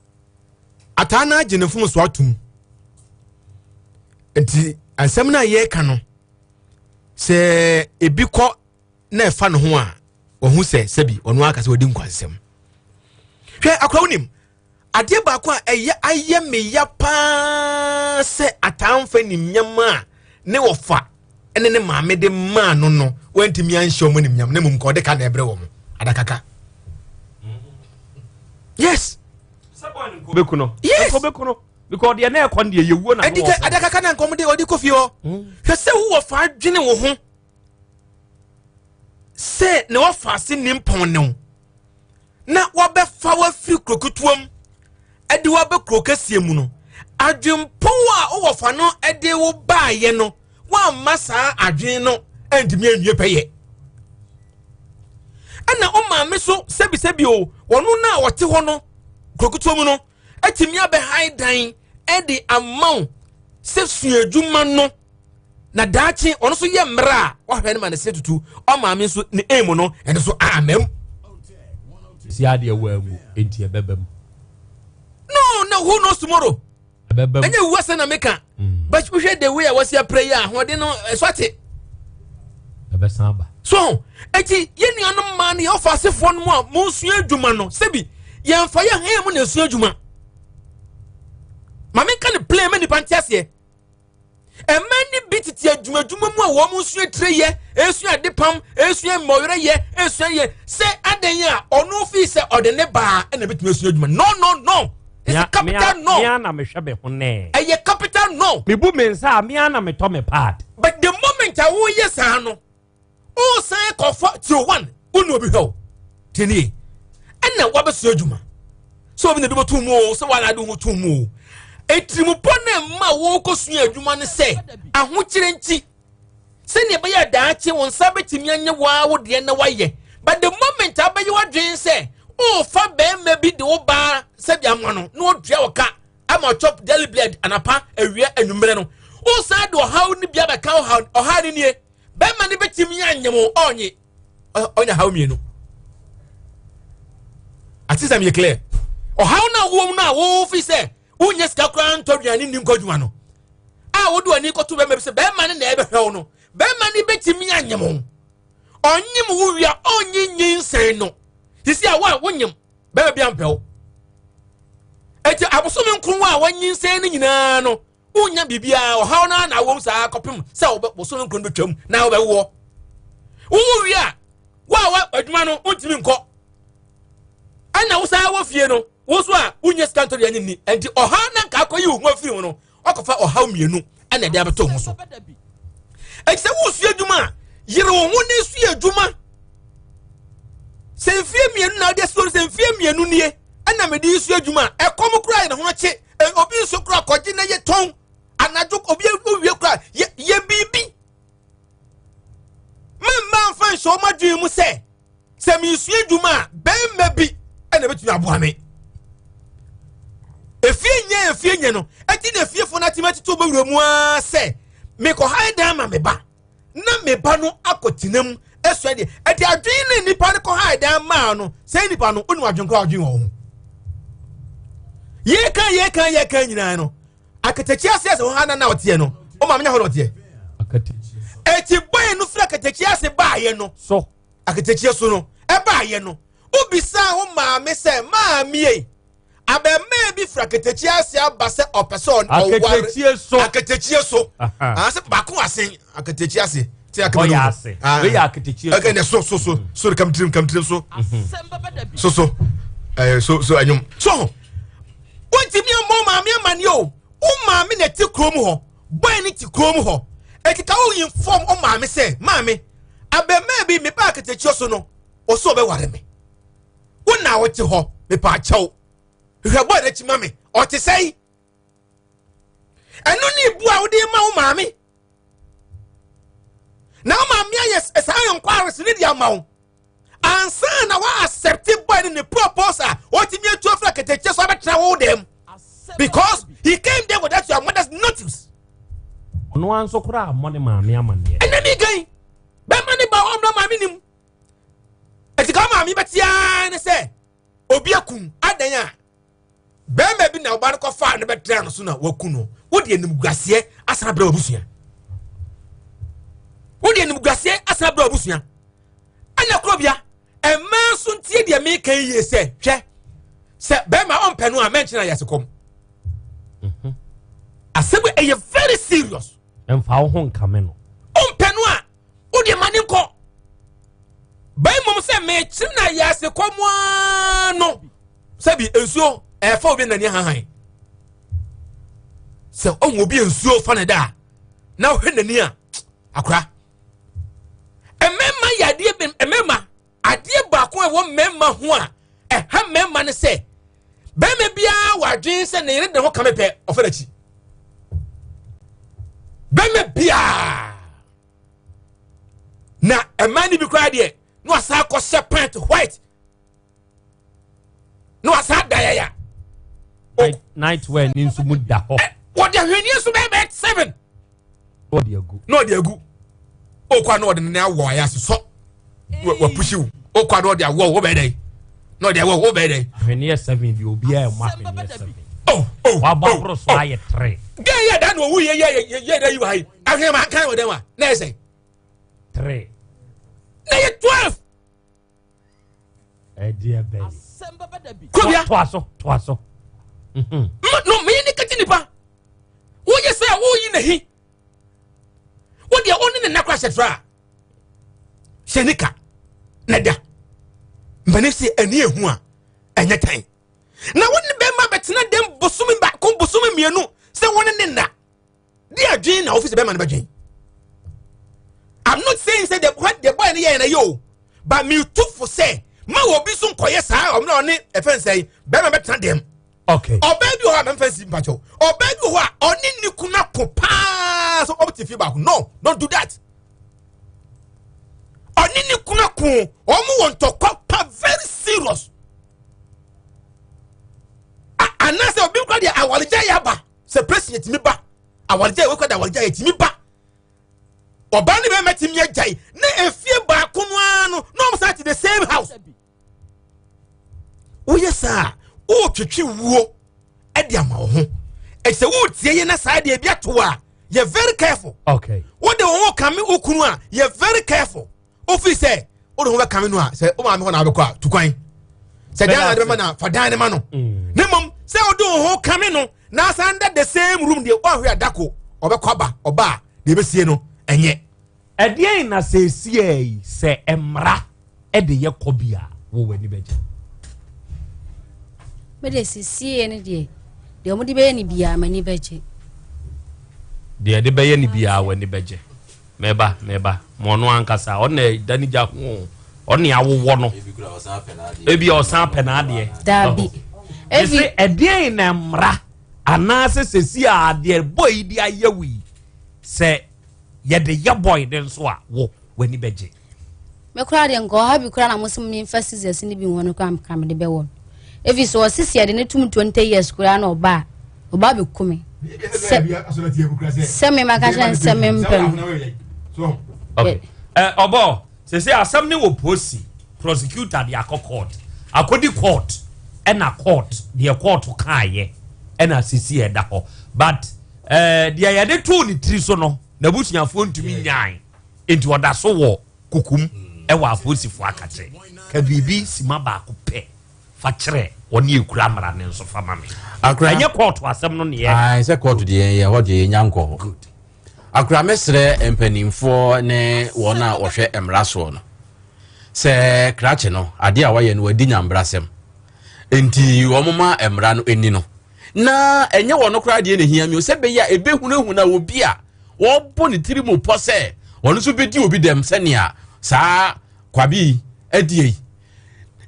ataa no agye ne mfomso atom nti asɛm no a yɛreka no sɛ ebi kɔ na ɛfa ne ho a wɔho sɛ sɛbi ɔno aka sɛ wɔdi nkwansɛm hwɛ akora wonim adeɛ baako a ɛyɛ ayɛ me ya paa sɛ ataa mfa nimnyam a ne wɔfa ne ne maame de maa no no wantumi anhyɛ wɔn animnyam na mmom ka ɔde ka na ɛbrɛ wɔn adakaka yes bɛku no yes bɛku no because deɛ na ɛkɔ no deɛ yɛwuo na ɛdi kɛ adakaka na nkɔm de ɔde kɔ fie hɔ hwɛ sɛ wowɔ fa adwene wo ho sɛ ne wɔfa ase nimpɔn ne wo na wɔbɛfa wafiri kuro ketewa mu ɛde wabɛ kuro kɛseɛ mu no adwempɔw a wowɔ fa no ɛde wo baayɛ no woamma saa adwene no antumi anwie pɛyɛ ɛna wo maame so sɛbisɛbi o wɔno no a wɔte hɔ no kuro ketewa mu no atumi abɛhan dan ɛde ama wo sɛ sua adwuma no na daakye ɔno nso yɛ mmerɛ a wahwɛ no ma ne se tutu ɔmaame nso ne aim no ɛno nso amam si adeɛ wɔ amu enti ɛbɛba mu no no who knows tomorrow ɛbɛba mu ɛnyɛ wu asɛ na meka but wohwɛ the way a wɔsi apere yi a ahoɔden no ɛso ate ɛbɛsan aba. So eti yɛn nuanom mmaa no yɛwɔ asefoɔ no mu a monsua adwuma no sɛbi yɛmfa yɛn han mu na esua adwuma. Maame nka ne plain ma nipa nte aseɛ. Mmaa no bi tete adwumadwuma mu a wɔn nsua tire yɛ, esua adepam, esua mmɔwerɛ yɛ, esua yɛ sɛ adan a ɔno fi sɛ ɔde ne baa ɛna ebitumi esua adwuma. No no no. It's a capital no. Mea na mehwɛ me ho nɛ. Ɛyɛ capital no. Mebu me nsa a mea na metɔ me pad. But the moment a woyɛ saa no, wosan kɔfa tio one wo ne obi hwɛ o tie nie ɛna wabɛsua adwuma sɛ obi na de bɛto mu o sɛ wana de ho to mu o etirimupɔ na mma wɔrekɔsua adwuma no sɛ ahokyerɛ nti sɛnea ɛbɛyɛ daakye wɔn nsa bɛtumi anyɛ waa wo deɛ na wayɛ but the moment abɛyɛ wadwen sɛ ɔrefa bɛrima bi de wo baa sɛbi ama no na ɔdua wɔ ka ama ɔchop daily bread anapa awia anwummerɛ no wosan de ɔhaw no bi abɛka ɔhaw ɔhaw no nie bɛrima no bɛtumi anyem o ɔnye ɔnya haw mmienu ate sɛ meyɛ clear ɔhaw no a wowɔ mu no a wofi sɛ wonyɛ sika koraa ntɔ aduane nni nkɔ adwuma no a wode w'ani kɔto bɛrima bi sɛ bɛrima no na ɛbɛhwɛ wo no bɛrima no bɛtumi anyem wo ɔnyem wo wia ɔnye nyinsɛn no sisi a wo a wonyem bɛrima bi ampɛ wo eti abosome nkron a wanyinsɛn no nyinaa no wonnya biribiara ɔhaw no ara na awom saa kɔpem sɛ bosome nkron bɛtwam na wobɛwoɔ wowo wie a wo a wa adwuma no wontumi nkɔ ɛna wo saa wɔ fie no wo so a wonyɛ sika ntɔ aduane nni ɛnti ɔhaw na nka akɔyi wo ho afiri ho no ɔkɔfa ɔhaw mmienu ɛna ɛde abɛtɔ ho so ɛnti sɛ wosua adwuma a yere wo ho ne sua adwuma sɛ mfie mmienu na wode asi hɔ sɛ mfie mmienu nie ɛna mede sua adwuma a ɛkɔm koraa yɛ ne ho akye obi nso koraa kɔgye na yɛ tɔn anadwo obi owie koraa yɛ yɛ biribi mma nfa nhyɛ wɔn adwene mu sɛ sɛ mesua adwuma a bɛrima bi ɛna ebɛtumi aboa me efie nyɛ efie nyɛ no ɛti na efiefoɔ no atumi atete wɔn awura mu ara sɛ mekɔ ha dan ma me ba. na me ba no akɔtena mu asua deɛ ɛde adwene ne nipa no kɔha ɛdan maa no sɛ nipa no wonim adwene koraa adwene wɔ ho yɛka yɛka yɛka nyinaa no akatakyi ase ase hɔ na na ɔteɛ no wo maame nya hɔ na ɔteɛ ɛti bɔyɛ no firi akatakyi ase baayɛ no so akatakyi so no ɛbaayɛ no wobisaa wo maame sɛ maame ei abɛɛmaa bi firi akatakyi ase aba sɛ ɔpɛ sɛ ɔware akatakyi so akatakyi so ase baako asen akatakyi ase ti akama no ase wei yɛ akatakyi so ɛkɛ so so so so kam tirim kam tirim so so so ɛɛ so so ɛnyom so wontumi ammɔ maame amaneɛ o wo maame na ɛte kurom hɔ bɔn ne te kurom hɔ ɛkeka wo inform wo maame sɛ maame abɛɛmaa bi meba akatakyi so no ɔsɛ ɔbɛware me wo na wote hɔ mepa akyɛw hwehwɛ bɔɔ n'akyi ma me ɔte sɛn ɛno ne ibu a wode ma wo maame na wo maame ayɛ saa inquiries ne de ama wo ansa na wa accept boy ne ne proposal ɔtumi atu afiri akatakyie so abɛtena wo dɛm because he came there without your mother's notice. ɔno ara nso koraa mmɔ ne maame amanneɛ. ɛnna mi gan bɛrima ne ba ɔmmra maame nim. ɛti ka maame bɛte ara ne sɛ obi akum adan a bɛrima bi na ɔba no kɔfaa no bɛtena no so na waku no wode animguaseɛ asan abrɛ wabusua wode animguaseɛ asan abrɛ wabusua ɛna korɔ bia ɛmaa nso ntie deɛ meka yie sɛ hwɛ sɛ bɛrima ɔmpɛ no a mɛnkyena yɛ asekɔm mhm. asɛm ɛyɛ very serious ɛmfa wo ho nkame no ɔmpɛ no a wo deɛ ma ne nkɔ bɛn mmom sɛ mekyere na yɛ ase kɔ mu ara no sɛbi nsuo ɛfa obi nani ahahan sɛ ɔhu obi nsuo fa ne da a na ɔhwɛ n'ani a akora mmarima yɛ adeɛ mmarima Adeɛ baako a ɛwɔ mmarima ho a ɛha mmarima ne sɛ barima biara wɔ adwene sɛ ne yere de ho kame pɛ ɔfa n'akyi. Barima biara na mmaa no bi koraa deɛ na wasan akɔhyɛ pant white na wasan da yaya. Night wear ni nso mu da hɔ. Wɔde ahweneɛ nso bɛyɛ bɛyɛ seven. ɔde agu na ɔde agu okɔ a na ɔde ne awɔ ayɛ ase sɔ wapusi wo okɔ a na ɔde awɔ wo bɛyɛ dɛ na ɔde awɔ wo bɛyɛ dɛ. ahweneɛ seven bi obiara ɛmɔ ahweneɛ seven. oh oh wabɔ aboro so ayɛ tere. gẹ́gẹ́ yẹ dáná owó yẹ yẹ yẹ yẹ dẹ́ yi wá yìí ahweneɛ máa kán wọ̀ dẹ́ wa náà ẹ sẹ́. Tere. Na yɛ 12. Ɛdeɛ bɛyɛ. Kobia. Toa so, toa so. Mhm. No, me ne kati nipa. Woyɛ sɛ woyi n'ahi. Wo deɛ wo ne ne nna kora hyɛ tra. Hyɛ nika na da. Mpanin sɛ ani ehu a ɛnyɛ tan. Na wo ne bɛrima bɛtena dɛm bosome baako bosome mmienu sɛ wo ne ne nna. Di adwene na ofisi bɛrima no bɛdwen. I'm not saying say the what the boy no yɛ na yɛ o but me tu fo sɛ ma wɔ obi so nkɔyɛ saa ɔmo na ɔne ɛfɛn sɛ bɛrima bɛtena dɛm. Okay. Ɔbaa bi wɔ hɔ a mɛmfa nsi mpakyɛw. Ɔbaa bi wɔ hɔ a ɔne ne kunu ako paa so ɔmo te fie baako. No, don't do that. Ɔne ne kunu ako ɔmo wɔ ntɔkwa pa very serious. Anaasɛ obi kura deɛ awaregya yɛ aba separation yɛ tumi ba awaregya yɛ wekura de awaregya yɛ tumi ba. Ɔbaa ne bɛrima tumi agyae na efie baako no ara no na ɔmo san te the same house. Woyɛ saa a wotwetwe wuo de ama wo ho. Ɛsɛ wotie yɛ na saa deɛ ebi ato a yɛ very careful. Okay. Wode wo ho kame wo kunu a yɛ very careful. Wofi sɛ wode ho bɛkame no a sɛ wo maame hɔ na wabɛkɔ a tu kwan. Sɛ dan na ade bɛma na fa dan ne ma no. Mm. Ne mmom sɛ wode wo ho kame no na asan da the same room deɛ woahwɛ adako ɔbɛkɔ aba ɔba a deɛ ɛbɛsie no ɛnyɛ. Ɛdeɛn na seesei yi sɛ mmara de yɛ kɔ bi a wo w'ani bɛgye? Me de seesei no deɛ deɛ wɔde bɛyɛ no biara m'ani bɛgye. Deɛ ɛde bɛyɛ no biara w'ani bɛgye. Mɛba mɛba ma ɔno ankasa ɔna ɛda ne gya ho ɔne awowɔ no ebi ɔsan pɛ n'adeɛ. Daabi. Ebi ɛdeɛn na mmara anaasɛ sɛsi a adeɛ bɔ yi de ayɛ wo yi sɛ. yɛde yɛ boy ne nso a wo w'ani bɛgye. Me koraa deɛ nka ɔha bi koraa na mo sɛ memfa scissors no bi wɔ no koraa meka mede bɛwɔ no ɛfiri sɛ ɔse sɛ yɛde no tom 20 years koraa na ɔba a ɔba bɛku me sɛ sɛ me maka kyerɛ sɛ mempɛ no. Okay. Eh, ɔbɔ sɛ sɛ asɛm ne wɔ posi prosecutor de akɔ court akɔdi court ɛna court deɛ court kaayɛ ɛna sisi ɛda hɔ but Ɛɛ, deɛ yɛde too ne tiri so no, n'abusuafoɔ ntumi nyae, enti ɔda so wɔ kokom wɔ apolisifoɔ akakyɛ. Ka biribi sima baako pɛ fa kyerɛ wɔne ekura mmara no nso fa ma me. Akora, ɛnyɛ kɔɔto asɛm no neɛ. Ae, sɛ kɔɔto deɛ yɛn hɔ deɛ yɛnya nkɔ hɔ. Good. Akora, mɛsrɛ mpanimfoɔ ne wɔn a wɔhwɛ mmara soɔ no sɛ krakye no adeɛ a wayɛ no wadi nyambrasɛm nti wɔn ma mmara no ani no. Na ɛnyɛ wɔn koraa deɛ na ehia mi o, sɛ ɛbɛyɛ a ebehunahuna obi a wɔbɔ ne tiri mu pɔ sɛ ɔno nso bɛdi obi dɛm sɛnea saa kwabi yi adie yi.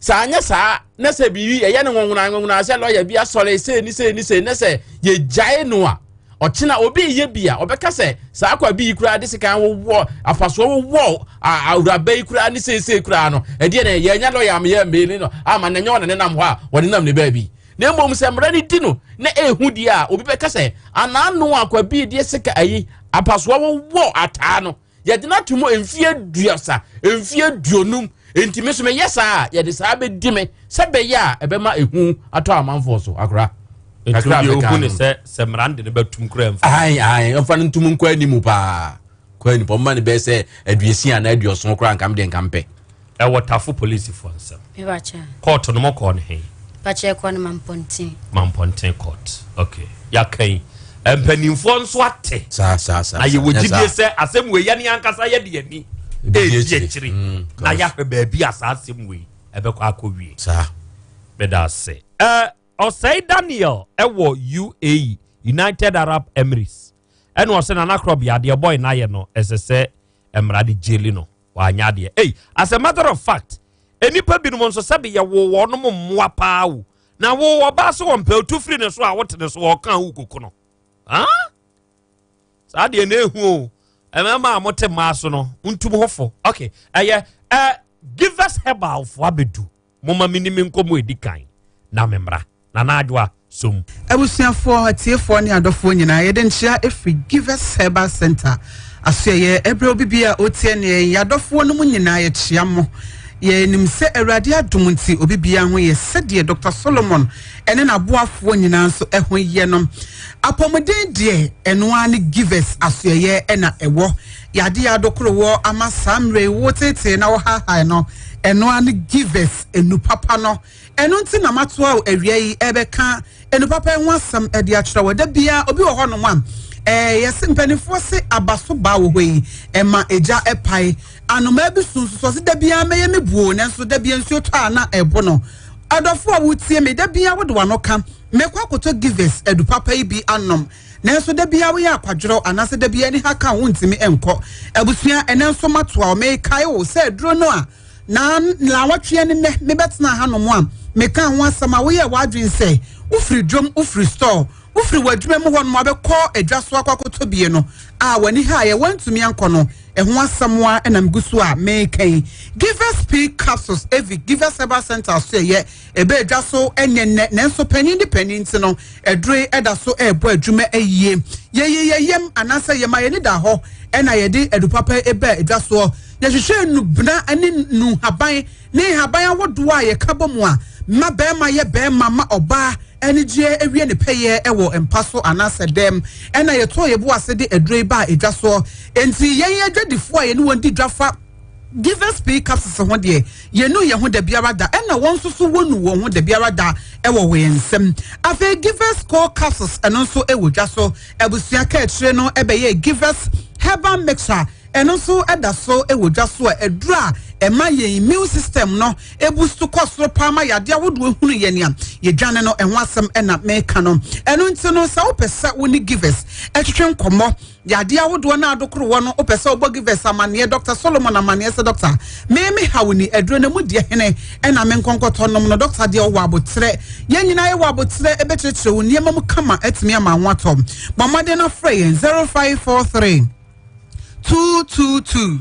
Sɛ anyɛ saa na sɛ biribi ɛyɛ no nwonwona nwonwona sɛ lɔya bi asɔre sei ne sei ne sei na sɛ yɛgyae no a ɔkyena obi yɛ bi a ɔbɛka sɛ saa kwabi yi koraa de sekan wowɔ afasoɔ wowɔ awuraba yi koraa ne seesei koraa no ɛdeɛ na yɛanya lɔya ameyɛ mmeli no ama na ɛnyɛ ɔna ne nam hɔ a wɔde nam ne baabi. Na mmom sɛ mmara no di no na ɛhu deɛ a, obi bɛka sɛ, Anaano a kwabii deɛ sika ayi apasoɔ wowɔ ataa no, yɛde no ato mu mfeɛ aduasa, mfeɛ aduonum, enti me nso meyɛ saa a, yɛde saa bɛdi me, sɛ bɛyɛ a ɛbɛma ehu atɔ amanfoɔ so. Akora, kakra a mɛka no. Sɛ sɛ mmara no de no bɛtum koraa mfa. Ae, ae, mfa no ntum nkɔ anim paa. Kɔ anim, ɔmma no bɛyɛ sɛ aduosia anaa aduɔson koraa nka me deɛ nka mpɛ. Ɛwɔ Tafo polisifoɔ nsam. Court no mokɔɔ no he? Pakyɛ yɛkɔɔ no Mampɔnten. Mampɔnten court. Ok. Yɛaka yi. Mpanimfoɔ nso ate. Saa saa saa. Na yɛwɔ gyidie sɛ asɛm wei yɛne ankasa yɛde ani ɛredi akyiri mm, na yɛahwɛ baabi a saa asɛm wei ɛbɛkɔ akɔwie. Saa. Meda ase. Ɛ Ɔsɛe Daniel ɛwɔ UAE, United Arab Emirates. Ɛna ɔsɛ Nana Korɔbea adeɛ bɔe no ayɛ no ɛsɛ sɛ mmara de gyeli no. Wanyɛ adeɛ. Ei, as a matter of fact, nnipa binom nso sɛbe yɛwoo wɔnom mmoa paa o. Na wo ɔbaa so wɔmpɛ otu firi ne so a wote ne so ɔka wo koko no. Huh? Saa deɛ na ehu o. Mmarima a mote mmaa so no, ntum ho fo. Okay, ɛyɛ ɛ Givers Herbal fo abedu. Momma menni me nkɔmmɔ edi kan na memmra. Nana Adwoa, som. Abusuafoɔ, atiefoɔ ne adɔfoɔ nyinaa, yɛde nkyea ɛfiri Givers Herbal Center asoɛeɛ ɛberɛ obi biara a ɔretie neɛ, yɛn adɔfoɔ no mu nyinaa yɛkyea mo. Yɛnim sɛ Awurade adom nti obi biara ho yɛ sɛdeɛ Dr. Solomon ne n'aboafoɔ nyinaa nso ho yɛ no. Apɔmuden deɛ ɛno ara ne Givers asoɛeɛ na ɛwɔ. Yadeɛ a adokoro wɔ ama saa mmerɛ yi wotetee na wohaahae no, ɛno ara ne Givers enu papa no. Ɛno nti na matoa wo awia yi ɛbɛka enu papa yi ho asɛm de akyerɛ wo. Da biara obi wɔ hɔnom a ɛɛ yɛse mpanimfoɔ se aba so baa wɔ hɔ yi ɛma egya ɛpae. Anomaa bi su nso so ɔse da biara mɛyɛ me buo nanso da biara nsuo tɔ a na ɛbo no. Adɔfo a wotie me da biara wode w'ano ka mekɔ akɔtɔ Givers adu papa yi bi anom. Nanso da biara woyɛ akwadworɔ anaasɛ da biara aniha ka wo wontumi nkɔ. Abusua, ɛnɛ nso matoa wo. Mekae wo sɛ aduro no a na naawɔtweɛ ne nnɛ mebɛtenaa hanom a mekaa ho asɛm a woyɛɛ w'adwene sɛ wofiri dwom, wofiri store, wofiri w'adwuma mu hɔnom abɛkɔ adwa so akɔ akɔtɔ bie no a w'ani haeɛ woantumi ankɔ no, ɛho asɛm a na megu so a meka yi. Givers P Capsules, Evi Givers Herbal Center so ɛyɛ Ɛbɛɛ dwa so nyɛ nnɛ, nanso panin de panin nti no, aduro yi da so rebɔ adwuma yie. Yɛyi yɛn yam anaasɛ yɛma yɛn ani da hɔ na yɛde adu papa yi baa dwa soɔ. Yɛhwehwɛ nnubena ne nnuhaban ne nhaban ahodoɔ a yɛka bɔ mu a ma barima yɛ barima ma ɔbaa anigyeɛ wie ne pɛyɛ wɔ mpa so anaasɛ dɛm. Ɛna yɛtɔɔ yɛn bo ase de aduro yi baa dwa soɔ. Enti yɛn adwadifoɔ a yɛne wɔn di dwa fa Givers Pay Capsules ho deɛ, yɛnnu yɛn ho da biara da, ɛna wɔn nso so wɔnnu wɔn ho da biara da wɔ wɔn nsam. Afei Givers Core Capsules, ɛno nso wɔ dwa so. Abusua kaakyire no bɛyɛɛ Givers Herbal Mixture, ɛno nso da so wɔ dwa so a aduru a ɛma yɛn immune system no boost kɔ soro paa ma yadeɛ ahodoɔ hunu yɛn a yɛdwane no, ɛho asɛm na meka no. Ɛno nti no, sɛ wopɛ sɛ wo ne Givers twetwe nkɔmmɔ, Yadeɛ ahodoɔ no a adokoro wɔ no, wopɛ sɛ wobɔ Givers amaneɛ, Dɔkta Solomon amaneɛ sɛ, Dɔkta, me me haw ni, aduro no mu deɛ hene ɛna me nkɔnkɔtɔ nom no? Dɔkta deɛ ɔwɔ aboterɛ. Yɛn nyinaa yɛwɔ aboterɛ, ɛbɛkyerɛkyerɛ wo nneɛma mu kama atumi ama ho atɔ. Bɔ mmɔden na frɛ yɛn 0543 222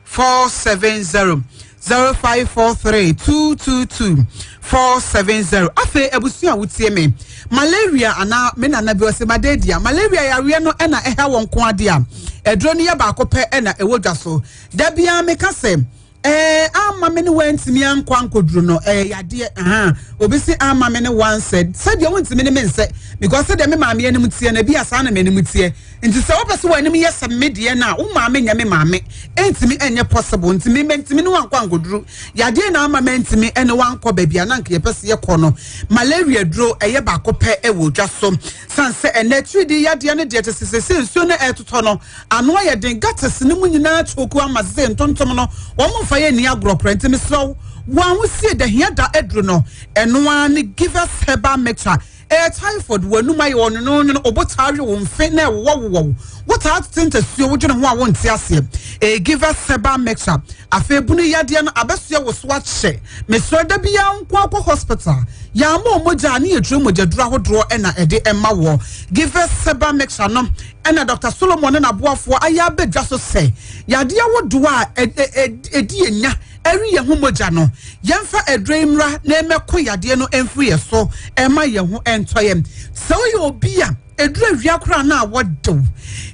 470 0543 222 470. Afei abusua a wotie me, malaria anaa me nana bi ɔsɛ malaria, malaria yareɛ no ɛna ɛha wɔn nko adeɛ a aduro no yɛ baako pɛ ɛna ɛwɔ dwa so. Da biara meka sɛ ɛɛ ama me ne wantumi ankɔ ankɔduro no ɛyɛ yadeɛ ahan obi si ama me ne wansɛ sɛdeɛ wontumi ne me nsɛ because sɛdeɛ me maame anim teɛ no ebi asaa na m'anim teɛ. Nti sɛ wopɛ sɛ w'anim yɛ sɛ me deɛ no a, wo maame nyɛ me maame. Ɛntumi ɛnyɛ possible. Nti me mantumi ne wo ankɔ ankoduru. Yadeɛ na ama mantumi ɛne wo ankɔ baabi a na anka yɛpɛ sɛ yɛkɔ no. Malaria duro ɛyɛ baako pɛ ɛwɔ dwa so. Sane sɛ ɛnɛ atiridii yadeɛ no deɛ kyɛ sɛ sɛsɛ nsuo no ɛretotɔ no ano ayɛ den. Gutters no mu nyinaa choku ama sɛ ntontom no wɔn mfa yɛ nni agorɔ koraa. Nti mesrɛ wo, wo ahosie da hia da aduro no ɛno ara ne Givers Herbal Mixture. Ɛyɛ typhoid, w'anum ayɛ ɔnwononwono, wo bo taa we wo mfe na ɛwowɔwowɔ wo, wotaa tete ntasuo, wodwene ho a wonte aseɛ. Ɛyɛ Givers Herbal Mixture. Afei bunu yadeɛ no abɛsoɛ wo so akyɛ. Mesrɛ da biara nko akɔ hospital. Yɛama wo mogya a ne yɛduro mogyaduro ahodoɔ na ɛde ɛma woɔ. Givers Herbal Mixture no ɛna Dr. Solomon ne n'aboafoɔ ayɛ aba dwa so sɛ yadeɛ ahodoɔ a ɛdi yɛn nya ɛwe yɛn ho mogya no, yɛmfa aduro yi mmra na ɛmmɛko yadeɛ no mfiri yɛn so ɛma yɛn ho ɛntɔ yɛn. Sɛ woyɛ obi a ɛduru awia koraa na awɔ dew,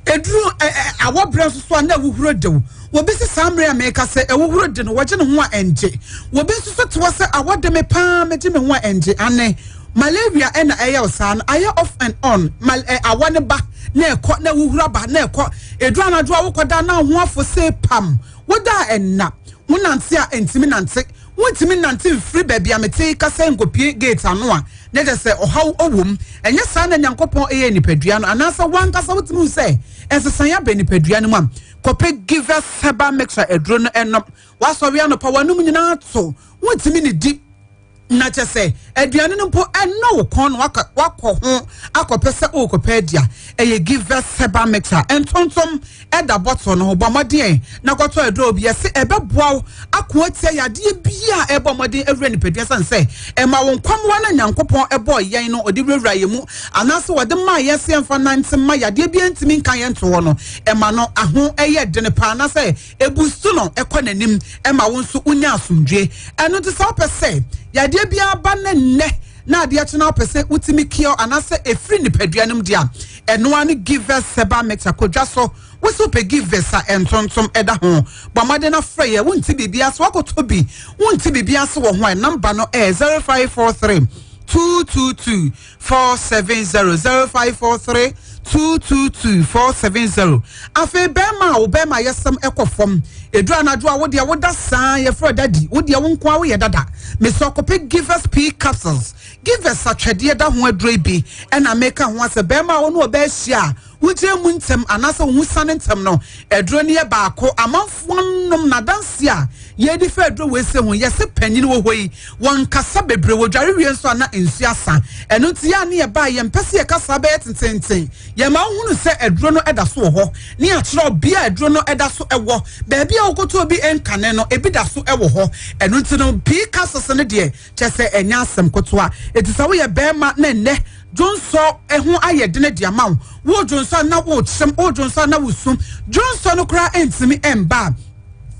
ɛduru awɔ berɛ nso so a na awuhuro dew. Obi si saa mmerɛ a meka sɛ awuhuro de no, wɔgye ne ho a ɛngye. Obi nso so te hɔ sɛ awɔ de me paa, megye me ho a ɛngye. Ane, malaria ɛna ɛyɛ wo saa no, ayɛ off and on, mal, ɛ, awɔ ne ba na ɛkɔ, na awuhuro aba na ɛkɔ. Ɛduru anadwo a wokɔda na ho afo see pam. Woda a ɛnna, wonante a ɛntumi nante, wontumi nnante mfiri baabi a mete yi kasa nkɔpue gate ano a, na kyerɛ sɛ ɔhaw wɔ mu. Ɛnyɛ saa na Nyankopɔn yɛɛ nipadua no, anaasɛ w'ankasa wotumi hu sɛ nsesaeɛ aba nipadua no mu a, kɔpɛ Givers Herbal Mixture aduro no nom. Woasɔre anɔpa, w'anom nyinaa to, wontumi nnidi. na kyɛ sɛ aduane no mpo ɛnɔ wo kɔn na wakɔ ho akɔpɛ sɛ worekɔpɛ adi a, ɛyɛ Givers Herbal Mixture. Ntontom ɛda bɔtol no ho, bɔ mmɔden na kɔtɔ aduro bi. Yɛse ɛbɛboa wo ako atia yadeɛ bi a ɛbɔ mmɔden awura nipadua sane sɛ ɛma wo nkwammoa no Nyankopɔn ɛbɔɔ yɛn no ɔde wurawura yɛn mu anaasɛ wɔde maa yɛn sɛ yɛmfa nante mma yadeɛ bi ntumi nka yɛn nto hɔ no, ɛma no aho ɛyɛ dene paa anaasɛ Ebusu no kɔ n'anim ma wo nso wonya asomdwoe. Ɛno nti sɛ wopɛ sɛ yadeɛ biara ba ne nnɛ na adeɛ kye na wopɛ sɛ wotumi cure anaasɛ ɛfiri nipadua no mu deɛ a, ɛno ara ne Givers Herbal Mixture. Kɔ dwa so, wo sɛ wopɛ Givers a ntontom ɛda ho. Bɔ mmɔden na frɛ yɛ, wonte biribi ase, woakɔtɔ bi, wonte biribi ase wɔ ho a, namba no ɛyɛ 0543 222 470 0543. 222 470. Afei bɛrima a wo bɛrima yɛsɛm ɛkɔ fam, ɛduru anadwo a wodeɛ woda saa yɛfrɛ dadi, wodeɛ wo nko a woyɛ dada. Mesɛ ɔkɔpɛ Givers P capsules. Givers atwɛdeɛ da ho aduro yi bi ɛna meka ho asɛ bɛrima a wo ne ɔbaa hyia a wogyina mu ntɛm anaasɛ wo ho sane ntɛm no, aduro no yɛ baako. Amanfoɔ nom n'adanse a yɛdi fa aduro wei sɛ ho yɛse panyin wɔ hɔ yi wɔnkasa bebree, wɔdware wie nso a na nsuo asa. Ɛno nti yɛ a ne yɛbaa yɛmpɛ sɛ yɛkasa bɛyɛ tententen. Yɛma wohunu sɛ aduro no ɛda so wɔ hɔ ne yɛakyerɛ ɔbea a aduro no ɛda so ɛwɔ baabi a wokɔtɔ bi nkane no ebi da so ɛwɔ hɔ. Ɛno nti no pii kasese no deɛ kyɛ sɛ ɛnyɛ asɛm kotoa. Eti sɛ woyɛ bɛrima na nnɛ dwonsɔ ɛho ayɛ dene de ama wo, wo dwonsɔ na wo kyem, wo dwonsɔ na wo sum, dwonsɔ no koraa ntumi ɛmba.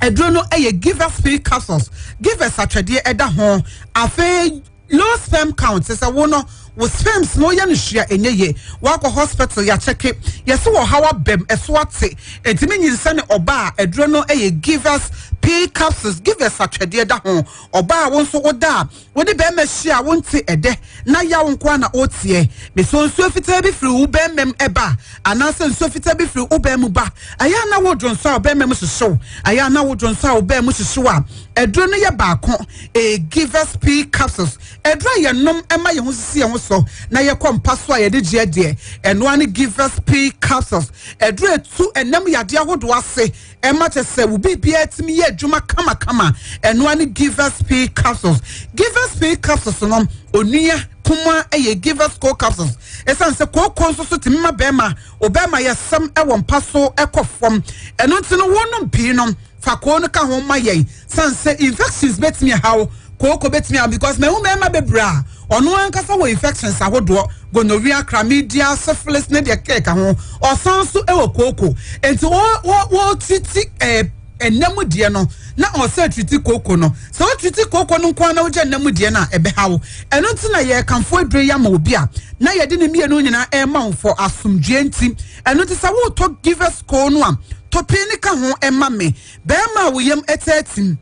Aduro no ɛyɛ Givers P capsules. Givers atwɛdeɛ ɛda ho. Afei low sperm count, sɛ wo no wo sperms no yɛ no hwea ɛnyɛ yie, wakɔ hospital yɛakyɛke yɛsɛ wɔ haw abɛm ɛso ate ɛntumi nyinsɛne ɔba a, aduro no ɛyɛ Givers P capsules. Givers atwɛdeɛ da ho. Ɔbaa wo nso woda a wode bɛrima hyia a wonte ɛdɛ na yaw nko a na woteɛ. Mesɛ nsuo fitaa bi firi wo bɛrima mu ɛba anaasɛ nsuo fitaa bi firi wo bɛrima mu ba, ɛyɛ a na wodwo nso a wo bɛrima mu hyehyew, ɛyɛ a na wodwo nso a wo bɛrima mu hyehyew a, aduro no yɛ baako. Ɛyɛ Givers P capsules. Aduro a yɛnom ɛma yɛn ho sisi yɛn ho so na yɛkɔ mpa so a yɛde gyeɛ deɛ, ɛnoa ne Givers P capsules. Aduro etu ɛnam yadeɛ ahodoɔ ase ɛma kyɛ sɛ wo biribiara tumi yɛ adwuma kamakama, ɛnoa ne Givers P capsules. Givers P capsules no onua kuma ɛyɛ Givers Co capsules. Ɛsiane sɛ kooko nso so tumi ma bɛrima ɔbɛrima yɛ sɛm ɛwɔ mpa so ɛkɔ fam, ɛno nti no wɔnom pii no fa koo no ka ho ma yɛn. Sane sɛ infections bɛtumi ahaw kooko bɛtumi ahaw, because mahu mmarima bebree a ɔno ankasa wɔ infections ahodoɔ, gonorrhea, chlamydia, syphilis ne deɛ keka ho, ɔsan so wɔ kooko. Nti wɔtriti ɛnam deɛ no na ɔsɛ triti kooko no. Sɛ wotriti kooko no nko ara na wogya ɛnam deɛ no a, ɛbɛha wo. Ɛno nti na yɛrekamfo aduro yi ama obi a na yɛde ne mmienu nyinaa ɛrema wo fɔ asomdwoeɛ nti. Ɛno nti sɛ wotɔ Givers koo no a, tɔ pii ne ka ho ɛma me. Bɛrima a wo yam ɛtɛ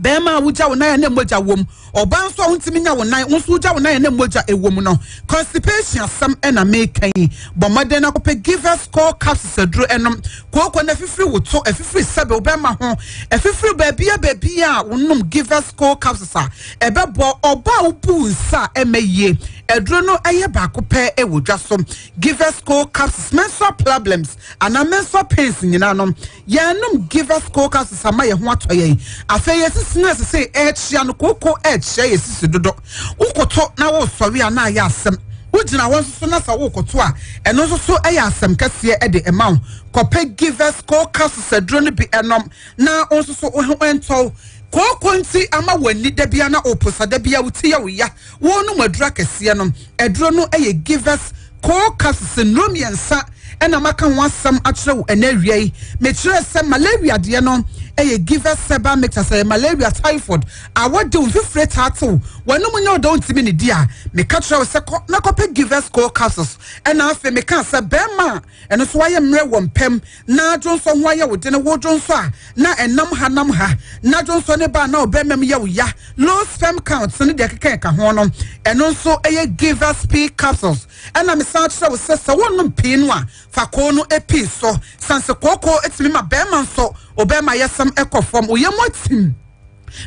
bɛrima a wogya wo nan a na mogya wom, ɔbaa nso a wontumi nya wo nan, wo nso wogya wo nan a na mogya ɛwɔ mu no, constipation asɛm ɛna meka yi. Bɔ mmɔden na kɔpɛ Givers Core capsules aduro ɛnom. Kooko no afifiri wo to, afifiri sɛbe wo bɛrima ho, afifiri baabia baabia a wonom Givers Core capsules a ɛbɛbɔ ɔbaa a wobu nsa a ɛmɛ yie. Aduro no ɛyɛ baako pɛ ɛwɔ dwa so. Givers Core capsules, menstrual problems anaa menstrual pains nyinaa no, yɛnom Givers Core capsules ama yɛn ho atɔ yɛn. Afei yɛsisi no ɛsɛ sɛ ɛkyia no, kooko ɛkyia yɛsisi dodo. Wokoto na wosɔre a na ayɛ asɛm, wogyina hɔ nso so na sɛ wokoto a ɛno nso so ɛyɛ asɛm kɛseɛ ɛde ɛma wo. Kɔpɛ Givers Core capsules aduro no bi ɛnom na wo nso so wo ho ɛntɔw. Kooko nti ama w'ani da bia na woposa da bia wo ti yɛ wo ya, wɔnom aduro akɛseɛ no, aduro no ɛyɛ Givers Core capsules. Nnuro mmiɛnsa ɛna maka ho asɛm akyerɛ wo ɛnɛ awia yi. Mekyerɛ sɛ malaria deɛ no ɛyɛ Givers herbal mixture. Sɛ malaria, typhoid, awɔde wo mfifire taatew wɔnom nyɛ ɔdɔ ntumi ne di a, meka kyerɛ wo sɛ kɔ na kɔpɛ Givers Core capsules. Ɛna afei meka sɛ bɛrima a ɛno nso wayɛ mmerɛ wɔ mpɛm na dwonsɔ ho ayɛ wo dene, wo dwonsɔ a na ɛnam ha nam ha na dwonsɔ ne ba na ɔbɛrima mu yɛ wo ya, low sperm count ne deɛ keka ɛka ho no, ɛno nso ɛyɛ Givers P capsules. Ɛna mesan kyerɛ wo sɛ sɛ wonom pii no a, fa koo no pii so sanse kooko etumi ma bɛrima nso ɔbɛrima yɛsɛm ɛkɔ fam, oyɛ mu atim.